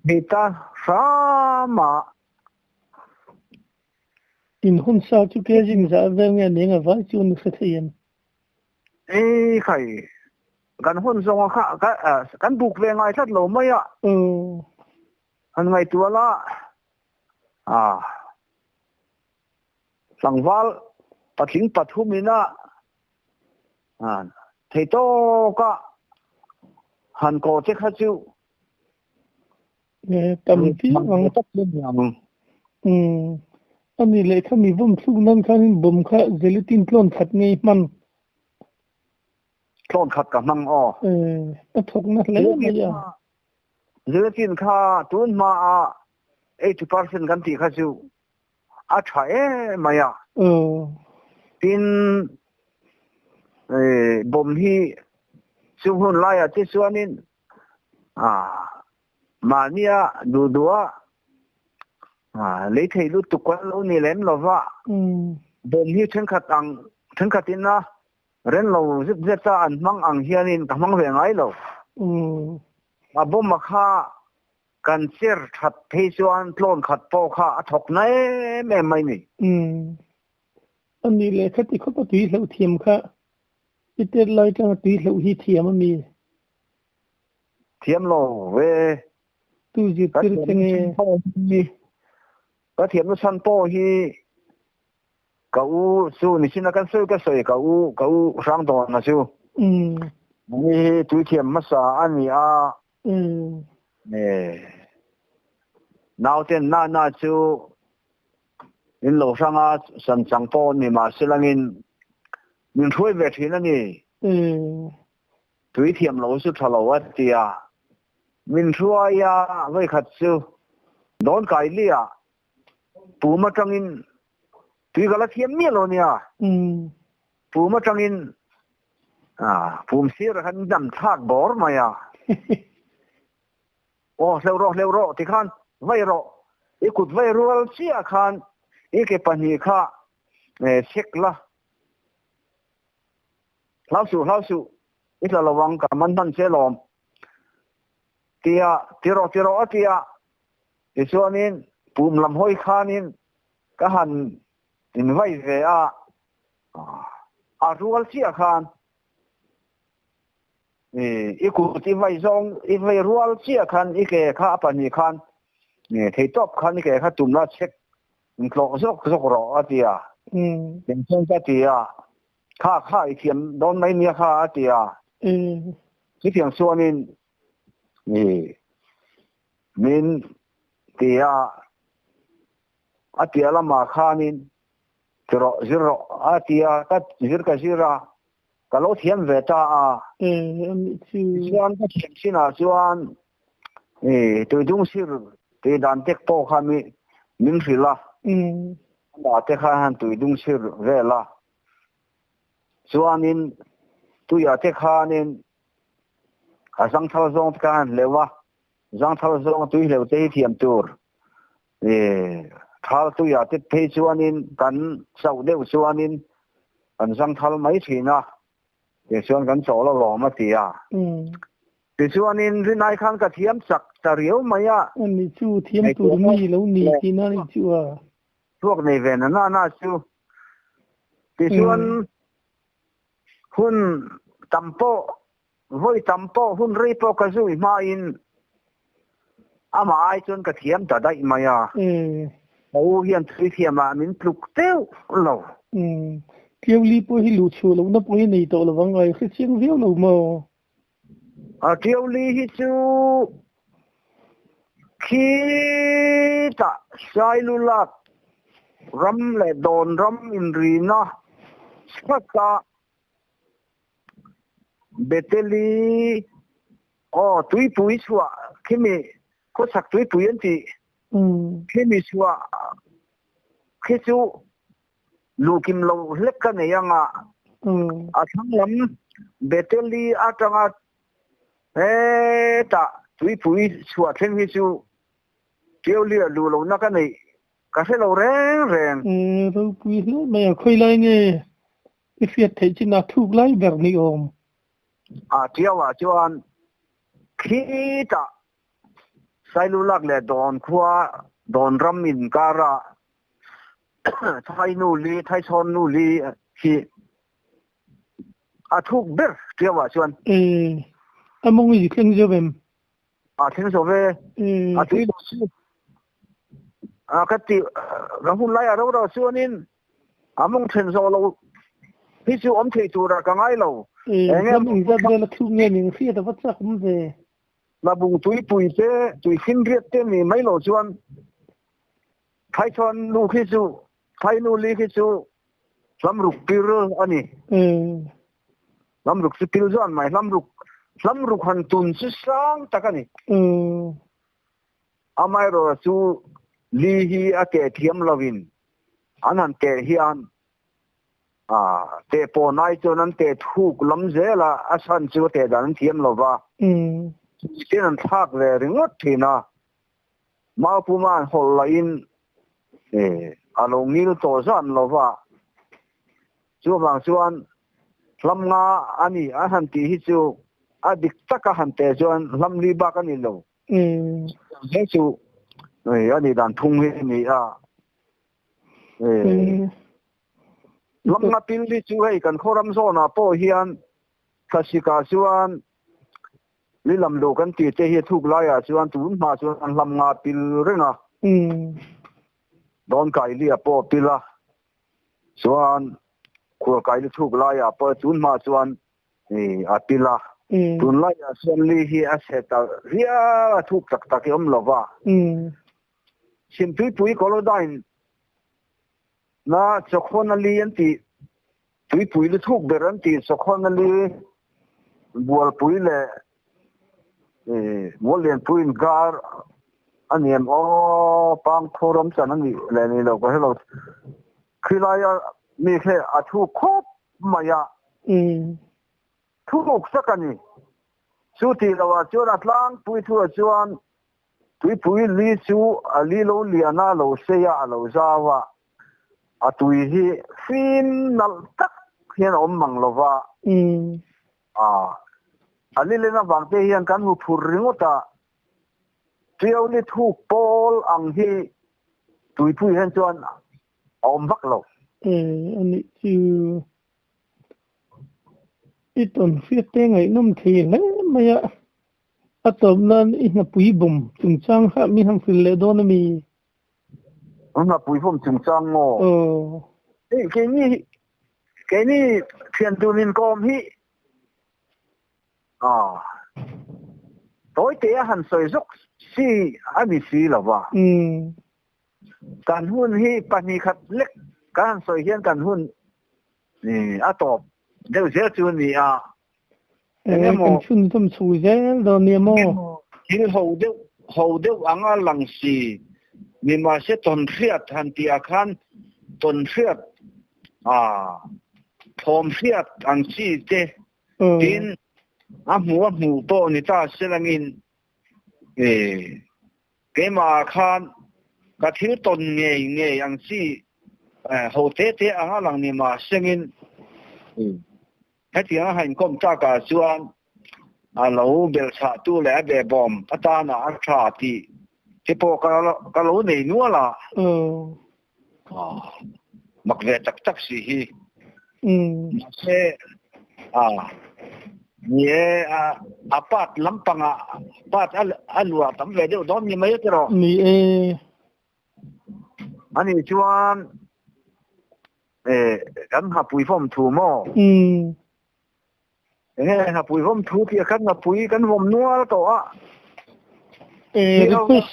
Thei ta hram a. In hun sa chu ke zing zah vel nge ning a vai chu ni hre thei em? E khai kan hun zawnga kha kan buk ve ngai tlat lo mai a. Han ngaihtuah la a tlangval patling pathum ina thei tawka han ko che kha chu tam viau ang. Ani leh kha mi vawm thluk nan khanin bawm kha gelatin tlawn khat ngei hman. Tlawn khat ka hmang aw. A thawkna hle mai a. Gelatin kha tun hma a 80% kan tih kha chu a tha em mai a. Tin bawm hi chu hun laiah te chuanin mahnia duh duha lei thei lutuk kan lo ni lem lo va. Bawm hi thenkhat ang thenkhatin a ren lo zet zet a an hmang ang hianin ka hmang ve ngai lo. A bawm a kha kan cher that phei chuan tlawn khat pawh kha a thawk na em em mai ni. Ani leh khati khawp a tui hlauh thiam kha i tet lai tanga tui hlauh hi thiam a mi? Thiam lo ve. Tu zirtir che nge? Ka thiamna chhan pawh hi ka u chu nichin a kan sawi ka sawi ka u ka u hrang dawna chu. Ni hi tui thiam hmasa a ni a. Nauten na na chu in lo hrang a san chang pawh ni mahselangin min hruai ve thin a ni. Tui thiam lo chu tha lo a ti a. Min hruai a vawikhat chu dawn kai li ah pum atangin tui ka la thiam miah lo nia. Pum atangin pum sir ah khan dam thlak bawr mai a. Aw hleuh rawh hleuh rawh ti khan vai rawh i kut vai rual chiah khan i ke pahnih kha chek la. Hlau suh hlau suh i tla lo ang ka man hman che lawm tia ti rawh ti rawh a ti a. Tichuanin pum lam hawi khanin ka han invai ve a, a rual chiah khan i kut i vai zawng i vai rual chiah khan i ke kha a pahnih khan theitawp khan i ke kha tum la chek intlawh zawk zawk rawh a ti a. Engchuan ka ti a, kha kha i thiam dawn mai nia kha a ti a. Chutiang chuanin min ti a, a tia lamah khanin ti rawh zir rawh a ti a, ka zir ka zir a, ka lo thiam ve ta a. Tichuan ka thiam chinah chuan tuidung sir tih dan tek pawh kha min hrilh a, amah te khan han tuidung sir vel a, chuanin tuiah te khanin a zangthal zawng te khan han hleuh a, zangthal zawng tui hleuh te hi thiam tur thal tuiah te phei chuanin kan chauh deuh chuanin kan zangthal mai thin a, tichuan kan chawl alawm a ti a. Tichuanin rinai khan ka thiam chak ta riau mai a. Ani chu thiam tur mi lo ni tihna a ni chu a. Thluak nei ve na na na chu. Tichuan hun tam pawh vawi tam pawh hun rei pawh ka zui hmain amah ai chuan ka thiam ta daih mai a. Ka u hian thui thiamah min tluk teuh lo. Tliauli pawh hi luhchhuah lohna pawh hi nei tawh lo ang a, i hrechiang viau lo maw? A Tliauli hi chu khitah Sailulak ram leh Dawn ram inrina chhakah Beteli aw tuipui chhuah khimi khawchhak tuipui an tih khimi chhuah khi chu luhkim lo hlek ka nei anga a thlang lam Beteli atanga hetah tuipui chhuah thleng hi chu Teulia luh lohna ka neih ka hre lo reng reng. Ropui hle mai a, khawilai nge I hriat theih chin a thuk lai ber ni awm. A tiauah chuan khitah Sailulak leh Dawn khua Dawn ram inkara Thai nu li, Thaichhawn nu li hi A thuk ber Tiau ah chuan. E a mawng i thleng zo em? A thleng zo ve. A tui lo chu. A ka ti ka hun lai a ro ro chuanin a mawng then zo lo hi chu awm thei tura ka ngai lo. Enge lam engzat vel a thuk nge ning hriat a va chak awm ve. Labung tuipui te tuifin riat te ni mai lo chuan Thaithawn nu khi chu Thainu li khi chu hlamruk pil a ni. Hlamruk chu pil chuan mai hlamruk hlamruk han tun chu sang tak a ni. Amaherawh chu li hi a teh thiam lovin an han teh hian teh pawh nai chuan an teh thuk lam zel a, a chhan chu a teh dan an thiam lova. Tin an thlak ve ringawt thin a. Maupuma'n hawlh lahin a lo ngil tawh zan lo va, chuvang chuan hlam nga a ni a han tih hi chu a dik taka han teh chuan hlam li bak a ni lo. He chu a nih dan thung hi a ni a. Hlam nga pil hi chu hei kan khawram zawnah pawh hian thlasik-ah chuan Ni lam lo kan tih te hi a thuk laiah chuan tun hma chuan an hlam nga pil reng a. Dawn kai li a pawh pil a, chuan khual kai li thuk laiah pawh tun hma chuan a pil a. Tun laiah chuan li hi a chhe ta riau a, thuk tak tak hi awm lo va. Chhimtuipui Kolodyne na Chawkhawn a li an tih Tuipui lu thuk ber an tih Sawkhawn ali Bualpui leh Muallianpui inkar a ni em aw Pangthaw ram chan a nih leh nih loh ka hre lo. Khilaia mi khe a thuk khawp mai a. Thuk sak a ni. Chu tih loh ah chuan a tlangpui thu ah chuan Tuipui li chu a li lo lian a, lo sei a, a lo zau a. A tui hi fim nalh tak hian a awm mang lo va. A li len avang te hian kan hmu phur ringawt a, Tiau li thuk pawl ang hi tuipui hian chuan a awm vak lo. A nih chu i tawn hriat te ngaihnawm thei hle mai a. A tawp nan i hnapui bawm chungchang kha mi han hrilh leh dawn a mi? A hnapui bawm chungchang maw? Aw. Hei keini keini thian tur min kawm hi aw tawi te a han sawi zawk si a ni si lo va. Kan hun hi pahnih khat lek kan han sawi hian kan hun a tawp deuh zel chu a ni a. Eng emaw kan chhunzawm chho zel dawn nia maw? Thil ho deuh ho deuh anga lang si ni mahse tawnhriat han tih ah khan tawnhriat ah thawmhriat ang chi te tin a hmuh a hmuh pawh ni ta se langin keimah ah khan ka thil tawn ngei ngei ang chi ho te te anga lang ni mahse ngin Hetiang a hainkhawm takah chuan a lo belchhahtu leh a behbawm atana a tha tih te pawh ka lo nei nual a. Mak ve tak tak si hi. Mahse, ni e, a part lampangah part a luah tam ve deuh dawn ni mai a tiraw? Ni e. Ani chuan Kan nghapui vawm thu maw? Enge nghapui vawm thu tih a khan nghapui kan vawm nual tawh a. Request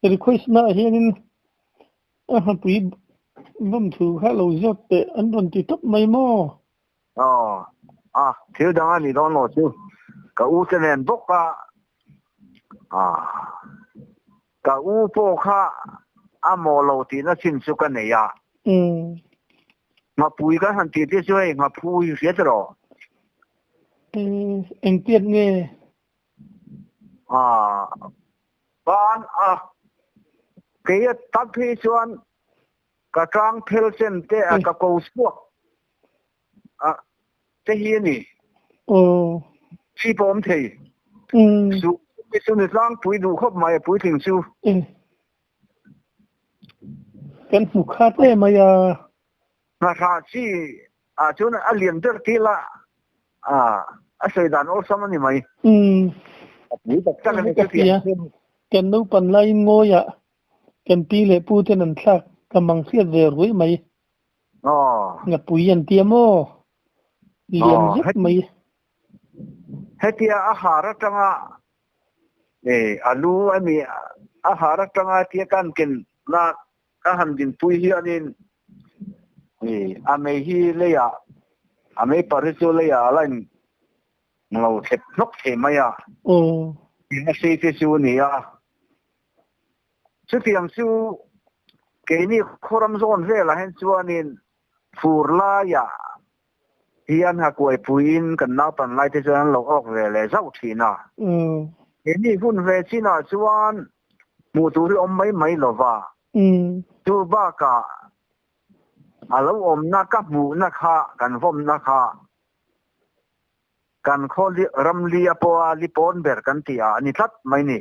request na hianin a nghapui vawm thu kha lo zawt teh an rawn ti tawp mai maw? Aw a thil dang a nih dawn lo chu ka u te nen bawk a ka u pawh kha a maw lo tihna chin chu ka nei a. Nghapui kan han tih te chu hei nghaphu hi hria ta rawh. Engtiat nge? Ban a kei a tak phei chuan Ka tang phel chen te a ka ko chhuak a te hi a ni. Aw. Chi pawh awm thei. Su mi chu ni tlangpui duh khawp mai a puitling chu. Kan hmu khat em mai a. Ngahra chi ah chuan a lian ber til a. A a sawi dan awlsam a ni mai. Umm. A pui tak tak a ni Ka hria. Kan naupan laiin ngawiah kan pi leh pu ten an thlak ka mang hriat ve ruai mai. Aw. Ngapui an tia maw? Lian zet mai. Hetia a har atanga e a lu a mi a har atanga tia kan ken na ka han dinpui hianin e a mei hi leiah a mei par hi chu leiah a la in lo thlep hnawk thei mai a. Aw. A sei te chu a ni a. Chutiang chu keini khawram zawn velah hian chuanin fur laiah hian ha kuaipuiin kan naupan lai te chuan an lo awk ve leh zauh thin a. Keini hun ve chinah chuan hmuh tur hi awm mai mai lo va. Chu bakah a lo awmna ka hmuhna kha kan vawmna kha Kan khaw ram li a pawha li pawn ber kan tih ah a ni tlat mai ni.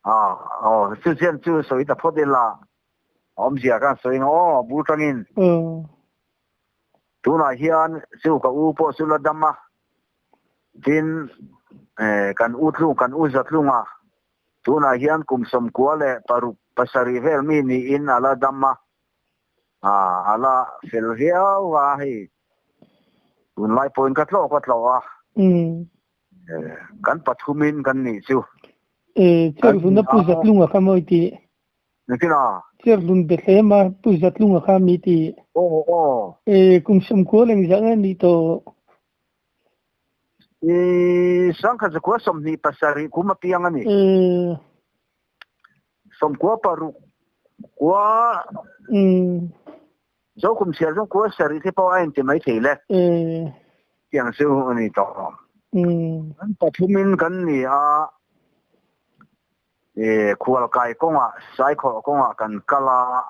Ah aw chu chian chu sawi ta phawt ila awmzia khan sawi ang aw bul tangin. Tunah hian chu ka u pawh chu la dam a, tin kan u tlung kan u zatlung a, tunah hian kum sawmkua leh paruk pasarih vel mi niin a la dam a, Ah a la fel viau a hei tunlai pawhin ka tlawh ka tlawh a kan pathumin kan nih chu. E Cherhlun a Pu Zatlunga kha mawi ti. Engtin a? Cherhlun Bethlehem a Pu Zatlunga kha mi ti. Aw aw. E kum sawmkua leng zah nge nih tawh? I sangkhat zakua 27 kum apiang a ni. E. Sawmkua paruk kua Zokhum chhiar zawng kua sarih te pawh a inti mai thei le. Tiang chu a ni tawh. Kan pathumin kan ni a, khualkai kawngah Saikhawh kawngah kan kal a,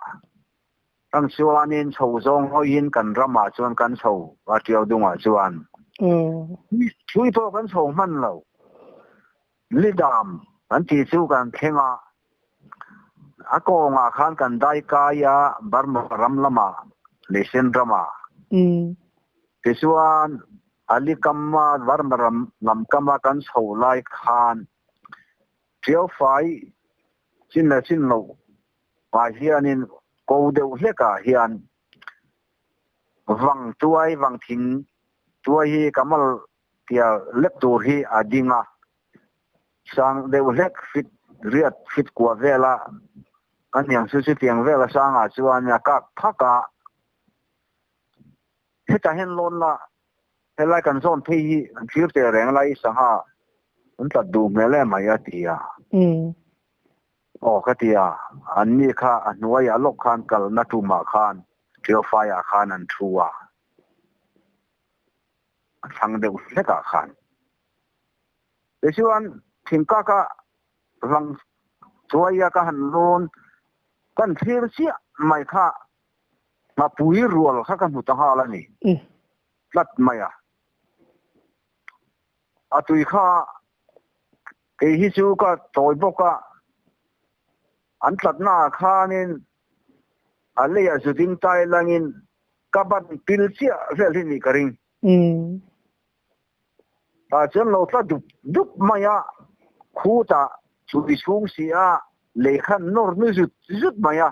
kan chuanin chho zawng hawiin kan ramah chuan kan chho a Tiau dungah chuan. Thui pawh kan chho hman lo. Lidam kan tih chu kan thleng a, a kawngah khan kan dai kai a Burma ram lamah Leisen ramah. Tichuan a likama Burma ram lam kama kan chho lai khan Tiau fai chin leh chin loh ah hianin ko deuh hlekah hian vang tuai vang thing tuai hi kamal Tia lek tur hi a ding a, sang deuh hlek fit riat fit kua vela a hniang chu chutiang vela sangah chuan a kak phak a, hetah hian lawn la helai kan zawn phei hi an thlir teh reng lai sangha an tlat duh hmel em mai a ti a. Aw ka ti a, an ni kha a hnuaiah lawk khan kalna tumah khan Ṭiaufaiah khan an thu a. A thlang deuh hlekah khan. Tichuan thingkaka vang chuaia ka han lawn kan thlir chiah mai kha ngapui rual kha ka hmu ta nghal a ni tlat mai a. A tui kha kei hi chu ka tawi bawk a, an tlatnaah khanin a leiah zuding tai langin Ka ban pil chiah vel hi nih ka ring. Tah chuan lo tla dup dup mai a, khutah chui chhung si a, lei khan nawr nu zut zut mai a,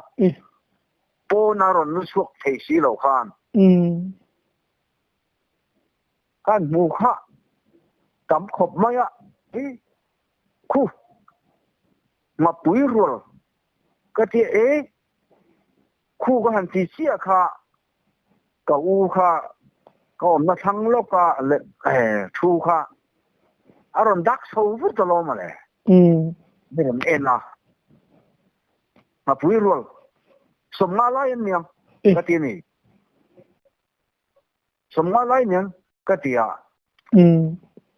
pawn a rawn nu chhuak thei si lo khan. Kan hmu kha tam khawp mai a, khu ngapui rual ka ti e. Khu ka han ti chiah kha ka u kha ka awmna thlang lawka leh thu kha a rawn dak chho vut alawm a le. Mi rawn en a, Ngapui rual 50 lai an niang ka ti a ni. 50 lai niang ka ti a.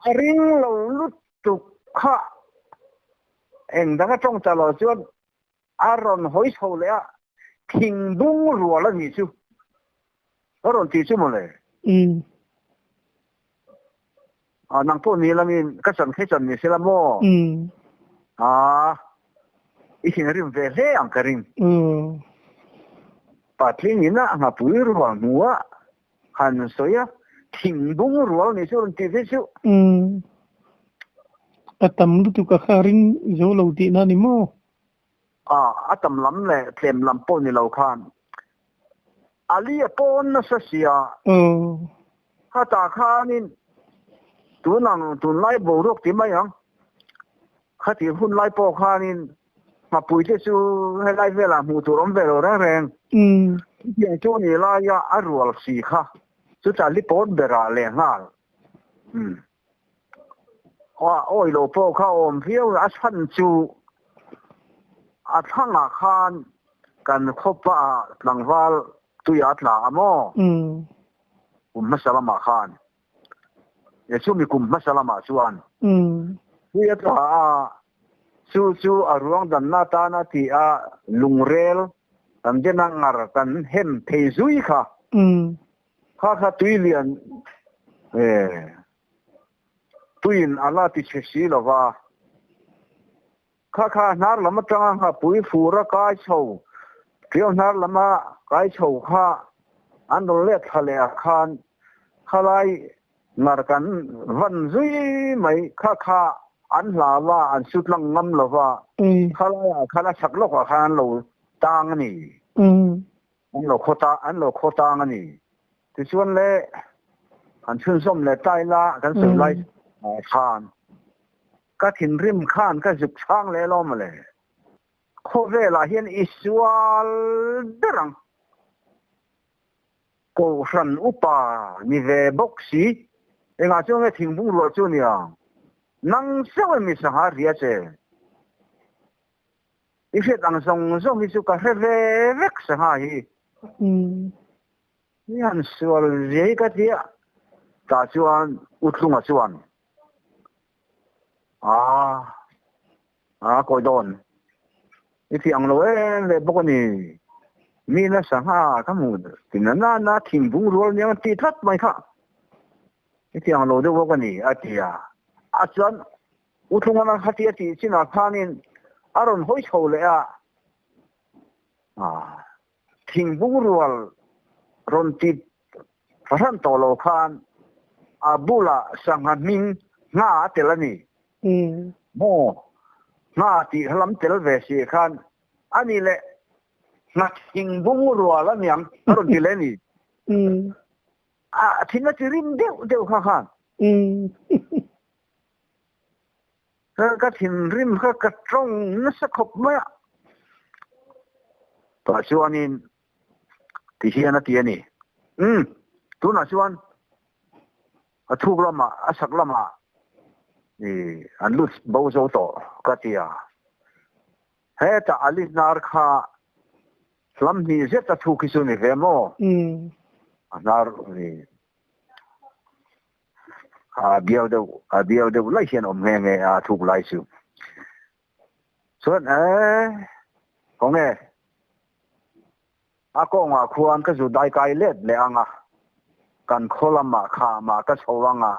A ring lo lutuk kha eng dang a tawng ta lo chuan A rawn hawi chho leh a, thing bung rual a nih chu a rawn ti chu mawle. A nang pawh ni langin ka chan khe chan ni se la maw? A i thinrim ve hle ang ka ring. Patling in a nghapui rual hmu a han sawi a, Thing bung rual ni chu rawn ti phei chu. Umm. A tam lutuk a kha ring zo lo tihna ni maw? A, a tam lam leh tlem lam pawh ni lo khan Ali a pawn nasa sia. Aw. Khatah khanin tun ang tunlai boruak ti mai ang. Khatih hun lai pawh khanin Hmapui te chu helai velah hmuh tur awm ve lo reng reng. Chutiang chu ni laia a rual si kha chutah li pawn berah leh nghal. A awi lo pawh kha awm viau a chhan chu a thlangah khan kan khawpa ah tlangval tuiah a tla a maw? Kum hmasa lamah khan. E chumi kum hmasa lamah chuan tui a tla a, chu chu a ruang danna atana ti a lungrel kan den a ngar kan hem phei zui kha. Kha kha tui lian e tuiin a la ti chhe si lo va. Kha kha hnar lam atanga nghapui fur a kai chho, ṭiau hnar lama kai chho kha an rawn let thla leh ah khan khalai ngar kan van zui mai. Kha kha an hlau a, an su tlang ngam lo va, khalai ah khan a chhak lawk ah khan an lo tang a ni. An lo khaw ta, an lo khaw tang a ni. Tichuan le han chhunzawm leh ta ila kan sawi lai khan Ka thinrim khan ka zuk chhang leh lo mawle. Khawvelah hian i sual ber ang. Kohhran upa ni ve bawk si. Engah chuan nge thingbung rual chu nia? Nang zeuh em i sangha ria che? I hriat ang zawng zawng hi chu ka hre ve vek sangha hi. I han sual zia hi ka ti a. Tah chuan Utlunga chuan A, a kawi dawn. I ti ang lo em ve bawk a ni. Mi nasa ngha ka hmu ti na na na thingbung rual nia ti tlat mai kha. I ti ang lo deuh bawk a ni a ti a. A chuan Utlunga kha ti a tih chinah khanin a rawn hawi chho leh a. A, thingbung rual rawn ti Fahran tawh lo khan a bulah sangha hming ngha a tel a ni. Maw? Ngha tih lam tel ve si khan a ni leh ngha thing bung rual a niang a rawn ti leh a ni. A thin a ti rim deuh deuh kha khan. Ka thinrim kha ka tawng nasa khawp mai a. Tah chuanin Ti hian a ti a ni. Umm, tunah chuan a thuk lamah, a sak lamah i an lut bo zo tawh ka ti a. Hetah Ali hnar kha hlam hnih zet a thuk hi chu ni ve maw? A hnar i a bial deuh, a bial deuh lai hian awm nghe nghe a thuk lai chu. Chuan e, khawnge? A kawngah khuan ka zu daikai let leh ang a, kan khaw lamah khamah ka chho ang a,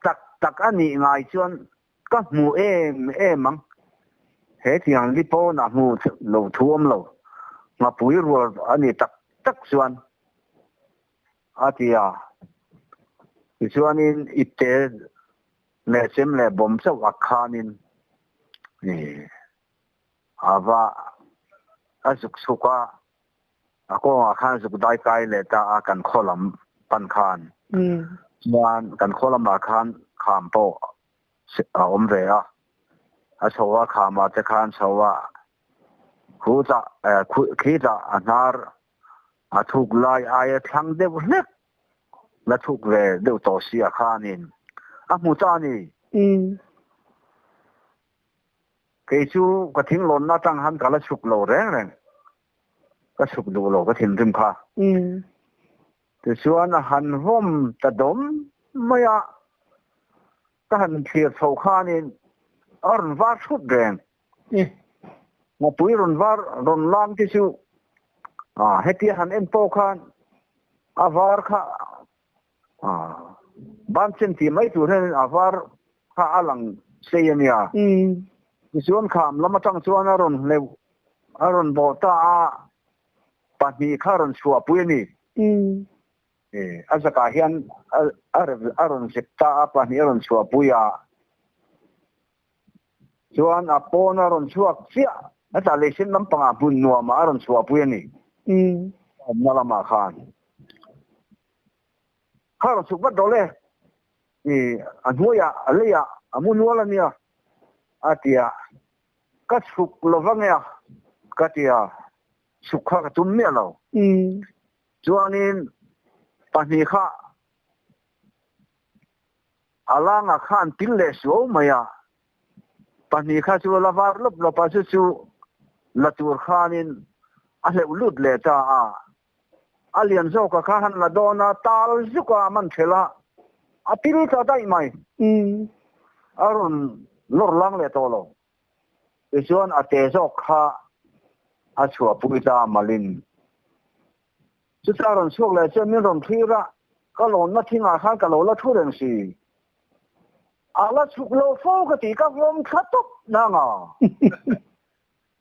tak tak a nih ngai chuan ka hmu em em ang. He tiang li pawnah hmu lo thu awm lo, nghapui rual a ni tak tak chuan a ti a. Tichuanin ipte leh chem leh bawm chauh a khanin A va a zuk chhuk a, a kawngah khan zuk dai kai leh ta a kan khaw lam pan khan. Chuan kan khaw lamah khan kham pawh a awm ve a, a chho a khamah te khan chho a, khutah khitah a hnar a thuk lai aia thlang deuh hlek la thuk ve deuh tawh si a khanin a hmu ta a ni. Kei chu ka thinglawnna atang han ka la chhuk lo reng reng. Ka chhuk duh lo ka thinrim kha. Tichuan a han vawm ta dawm mai a, ka han thlir chho khanin a rawn var thut reng. Ngawpui rawn var rawn lang te chu hetia han en pawh khan a var kha Ban chen tih mai tur hian a var kha a lang sei a nia. Tichuan kham lam atang chuan a rawn hleuh, a rawn bawh ta a, pahnih kha a rawn chhuahpui a ni. A zakah hian a rawn zep ta a, pahnih a rawn chhuahpui a. Chuan a pawn a rawn chhuak chiah, hetah leisen lampangah hmun nuamah a rawn chhuahpui a ni. Awmna lamah khan. Kha rawn chhuk vat rawh le, a hnuaiah, a leiah a mu nual a nia, a ti a. Ka chhuk lo va nge a, ka ti a, chhuk kha ka tum miah lo. Chuanin pahnih kha a langa kha an pil leh suau mai a, pahnih kha chu la var lawp lawp a, chu chu la tur khanin a hleuh lut leh ta a. A lian zawka kha han la dawn a, tal zuka a man thelh a, a pil ta daih mai. A rawn lawr lang leh tawh lo. Tichuan a te zawk kha a chhuahpui ta malin. Chuta rawn chhuak leh chuan min rawn thlir a, ka lawnna thingah khan ka lo la thu reng si. A la chhuk lo fo ka ti, ka vawm thla tawp nang a.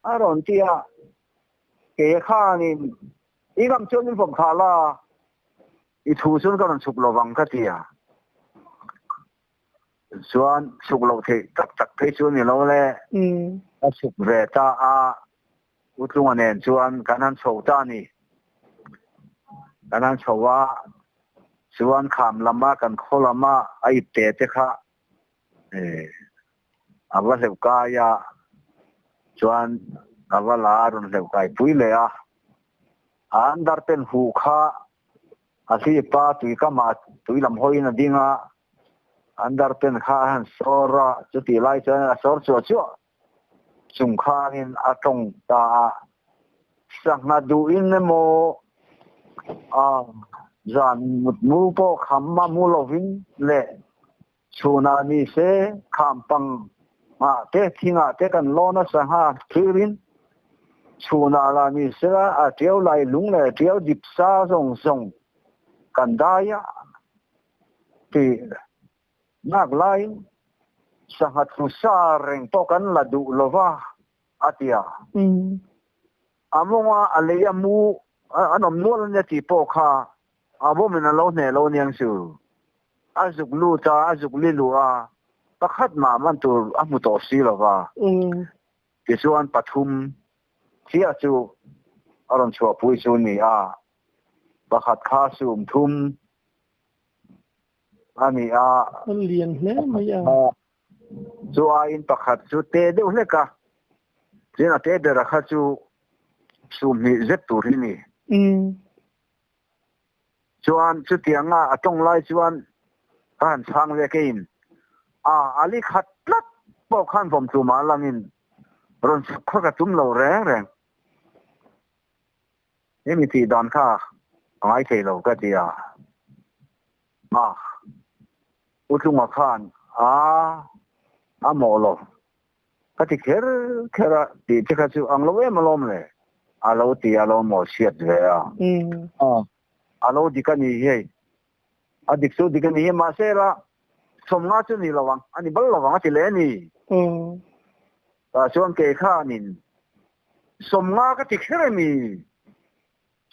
A rawn ti a, kei khanin i ngam chuan min vawm thlah la, i thu chuan ka rawn chhuk lo vang ka ti a. Chuan chhuk loh theih tak tak phei chu a ni lo le. Ka chhuk ve ta a, U Tlunga nen chuan kan han chho ta a ni. Kan han chho a, chuan kham lama kan khaw lama a ipte te kha a va hleuh kai a, chuan a va la a rawn hleuh kai pui leh a. An darpen huh kha A hlipa tui kamah tui lam hawiin a ding a, an darpen kha a han sawr a, chutih lai chuan a sawr chuah chuah chung khanin a tawng ta a. Sangha duhin emaw a zan mutmu pawh kham a mu lovin leh chhunah ni se kham pang ah te thingah te kan lawn a sangha thlirin chhunah lah ni sela a tiau lai lung leh tiau dip sa zawng zawng kan dai a tih nak laiin sangha thu sa reng pawh kan la duh lova a ti a. A mawnga a lei a mu an awm nual a nia tih pawh kha a bawmin a lo hneh lo aniang chu. A zuk lut a, a zuk li luh a, pakhat mah man tur a hmu tawh si lo va. Tichuan pathum chiah chu a rawn chhuahpui chu a ni a, pakhat kha sum thum a ni a. A lian hle mai a. Chu aiin pakhat chu te deuh hlek a, chuan a te bera kha chu sum hnih zet tur hi a ni. Chuan chutianga a tawng lai chuan ka han chhang ve keiin a a li khat tlat pawh khan vawm tumah langin rawn chhuk kha ka tum lo reng reng. Hemi tih dan kha a ngai thei lo ka ti a, a U Tlunga khan a a mawh lo ka ti kher kher a tih te kha chu ang lo em alawm le a lo ti a lo maw hriat ve a a lo dik a ni hei a dik chu dik a ni hi mahse la sawmnga chu ni lo ang a ni bal lo ang a ti leh a ni tah chuan kei khanin sawmnga ka ti kher a ni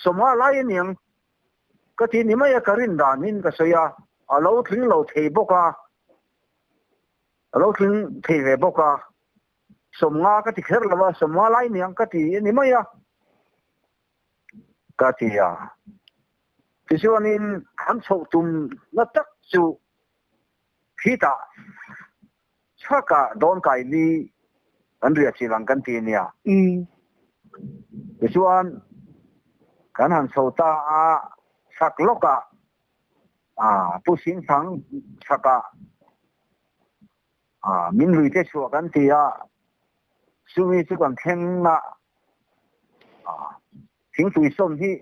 sawmnga lai a niang ka ti ni mai a ka rin danin ka sawi a a lo tling lo thei bawk a. A lo tling thei ve bawk a, sawmnga ka ti kher lo a, sawmnga lai niang ka ti a ni mai a, ka ti a. Tichuanin an chhoh tum na tak chu khitah chhakah dawn kai li kan riah chilh ang kan ti a nia. Tichuan kan han chho ta a, chhak lawkah Pu Singthang chhakah min lui te chhuah kan ti a, chumi chu kan thleng a, thingpui sawn hi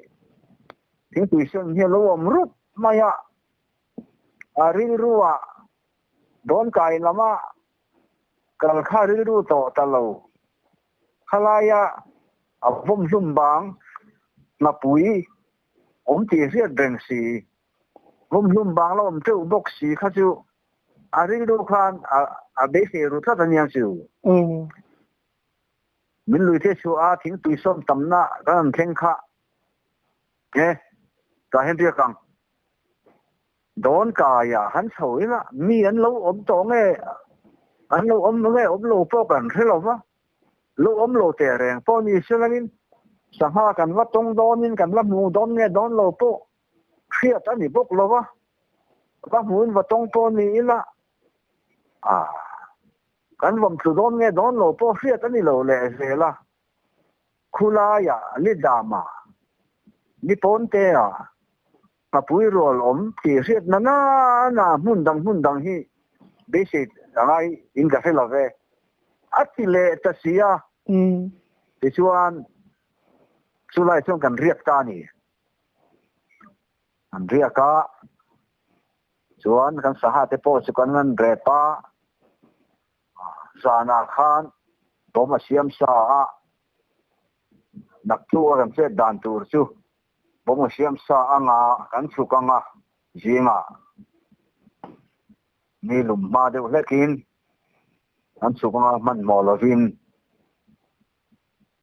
thingpui sawn hi a lo awm rup mai a, a rilru ah dawnkai lama kal kha rilru tawh ta lo, khalaia a vawm hlum bang hnapui Awm tih hriat reng si, vawmhlum bang la awm teuh bawk si kha chu a rilru khan a beisei ru tlat a nia chu. Min lui te chhuah a thingpui sawm tamna kan han thleng kha e, tah hian riak ang. Dawn kaiah han chho ila mi an lo awm tawh nge an lo awm nge awm lo pawh kan hre lo va, lo awm lo teh reng pawh ni selangin sangha kan va tawng dawnin kan la hmu dawn nge dawn lo pawh hriat a ni bawk lo va, va hmuin va tawng pawh ni ila a kan vawm thlu dawn nge dawn lo pawh hriat a ni lo leh zel a. Khulaiah Lidama ni pawntea Ngapui rual awm tih hriat na na na hmun dang hmun dang hi beisei a ngai in ka hre lo ve a ti leh ta si a. Tichuan chulai chuan kan riak ta a ni. Kan riak a, chuan kan sangha te pawh chu kan han rep a, zanah khan bawm a siam sa a, naktuk a kan chet dan tur chu Bawng a siam sa anga kan chhuk anga zingah mi lum hma deuh hlekin kan chhuk anga hmanhmawh lovin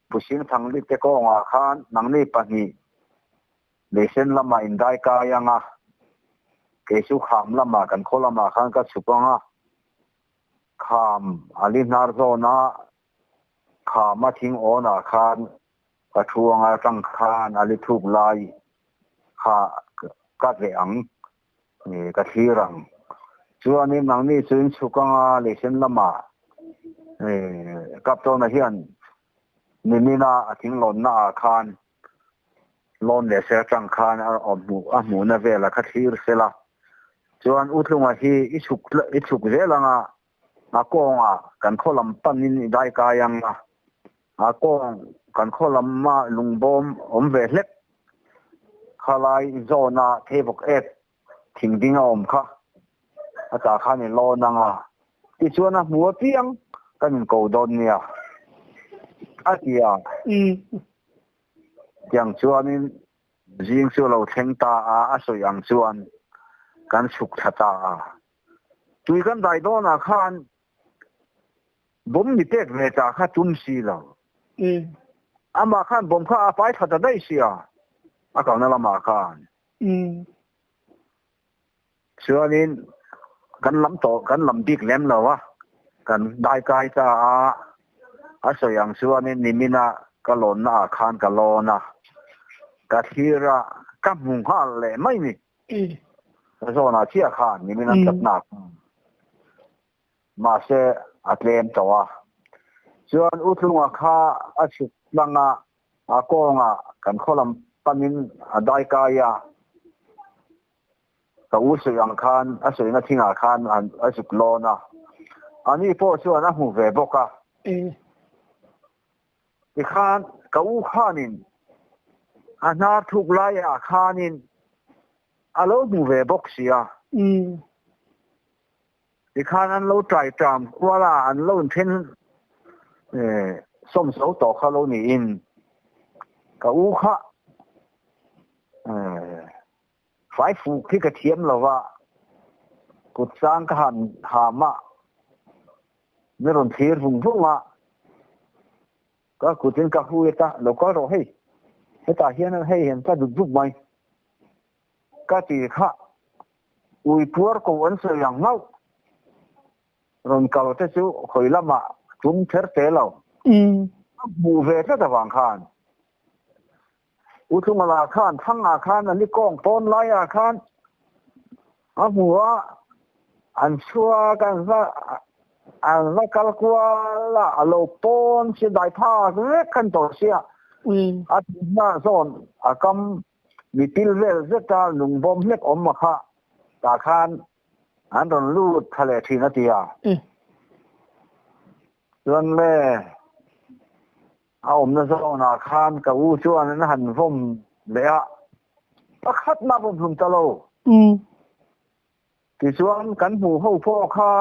Pu Singthangli te kawngah khan nangni pahnih Leisen lamah indai kai anga kei chu kham lamah kan khaw lamah khan ka chhuk anga kham a li hnar zawna khama thing awnah khan Ka thu anga tang khan a li thuk lai kha ka veh ang, ka thlir ang. Chuanin nangni chu in chhuk anga leisen lamah Kaptawna hian nimina a thinglawnna ah khan lawn leh ser tang khan a hmuhna vela kha thlir sela. Chuan U Tlunga hi i chhuk zel anga a kawngah kan khaw lam panin i dai kai ang a, a kawng kan khaw lama lungbawm awm ve hlek khalai zawna theivawk ek thing ding a awm kha a tah khan i lawn ang a, tichuan a hmu apiang kan inko dawn nia a ti a. Tiang chuanin zing chu a lo thleng ta a, a sawi ang chuan kan chhuk thla ta a. Tui kan dai dawnah khan bawm ni pek ve ta kha tum si lo. Amah khan bawm kha a pai thla ta daih sia, a kalna lamah khan. Chuanin kan lam tawh, kan lam bik lem lo a, kan dai kai ta a, a sawi ang chuanin nimina ka lawnna ah khan ka lawn a, ka thlir a, ka hmu nghal leh mai ni. Zawnah chiah khan nimin an tlatna khan mahse a tlem tawh a. Chuan U Tlunga kha a chhuk tlang a, a kawngah kan khaw lam panin a dai kai a, ka u sawi ang khan a sawina thingah khan a zuk lawn a, ani pawh chuan a hmu ve bawk a. Tikhan ka u khanin a hnar thuk laiah khanin a lo hmu ve bawk si a. Tikhan an lo tai ṭam kual a, an lo inthen sawm zo tawh kha lo niin ka u kha fai fuk hi ka thiam lo va, kut chang ka han ham a. Mi rawn thlir vung vung a, ka kutin ka hui a ta, lo kal rawh hei, hetah hian hei hian ka dut dup mai ka ti kha, ui puar ko an sawi ang hlauh, rawn kal te chu hawi lamah tum kher te lo, a hmuh ve tlat avang khan U Tlungala khan thangah khan a ni kawng pawn laiah khan a hmu a, an chhuak an va an va kal kual a, a lo pawn si dai phak vek khan tawh sia. A tihna zawn a kam mi pil vel zeta lungbawm hlek awm a kha tah khan an rawn lut tha leh thin a ti a. Chuan le. A awmna zawnah khan ka u chuan an han vawm leh a, pakhat mah vawm hlum ta lo. Tichuan kan hmuh ho pawh kha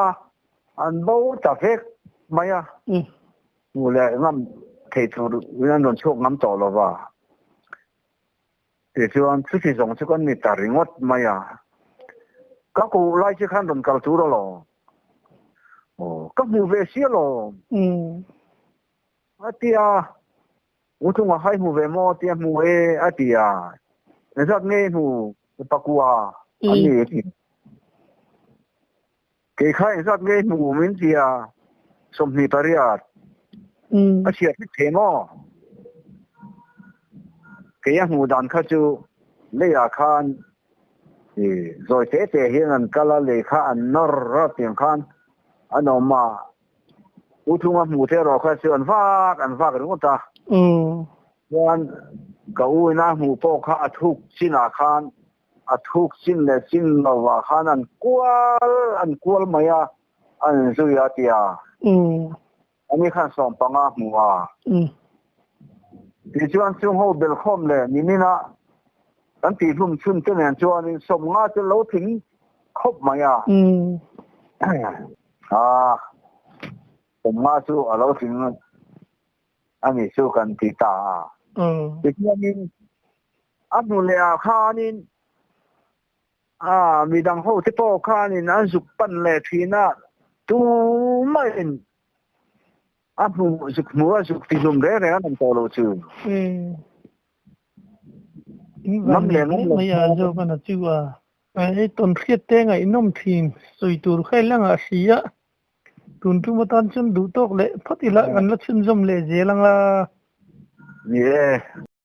an bo ta vek mai a, hmuh leh ngam thei tur in an rawn chhuak ngam tawh lo va. Tichuan chuti zawng chu kan ni ta ringawt mai a, ka kuh lai che khan rawn kal tur alawm. Aw, ka hmuh ve si alawm. A ti a, U Tlunga kha i hmu ve maw? Tia hmu e, a ti a. Engzat nge i hmu? Pakua an ni a ti. Kei kha engzat nge hmu min tia 28 a chhiat hlek thei maw? Kei a hmuh dan kha chu leiah khan zawi te te hian an kal a, lei kha an nawr a tiang khan an awm a, U Thunga hmuh te erawh kha chu an vak an vak ringawt a. Chuan ka u ina hmuh pawh kha a thuk chinah khan a thuk chin leh chin lovah khan an kual an kual mai a, an inzui a tia. Ani khan 15 hmu a. Tichuan chung ho belkhawm leh nimina kan tihhlum chhun te nen chuanin 50 chu lo tling khawp mai a. A 50 chu a lo tling a ni chu kan ti ta a. Tichuanin a hnu leh ah khanin a midang ho te pawh khanin an zuk pan leh thin a, tumahin a hmu zuk hmu a zuk ti hlum reng reng an awm tawh lo chu. Ngam leh ngam lo khan. Hei tawn hriat te ngaihnawm thin sawi tur kha i la ngah si a, tun tum atan chuan duh tawk leh phawt ila kan la chhunzawm leh zel ang a. Ni e.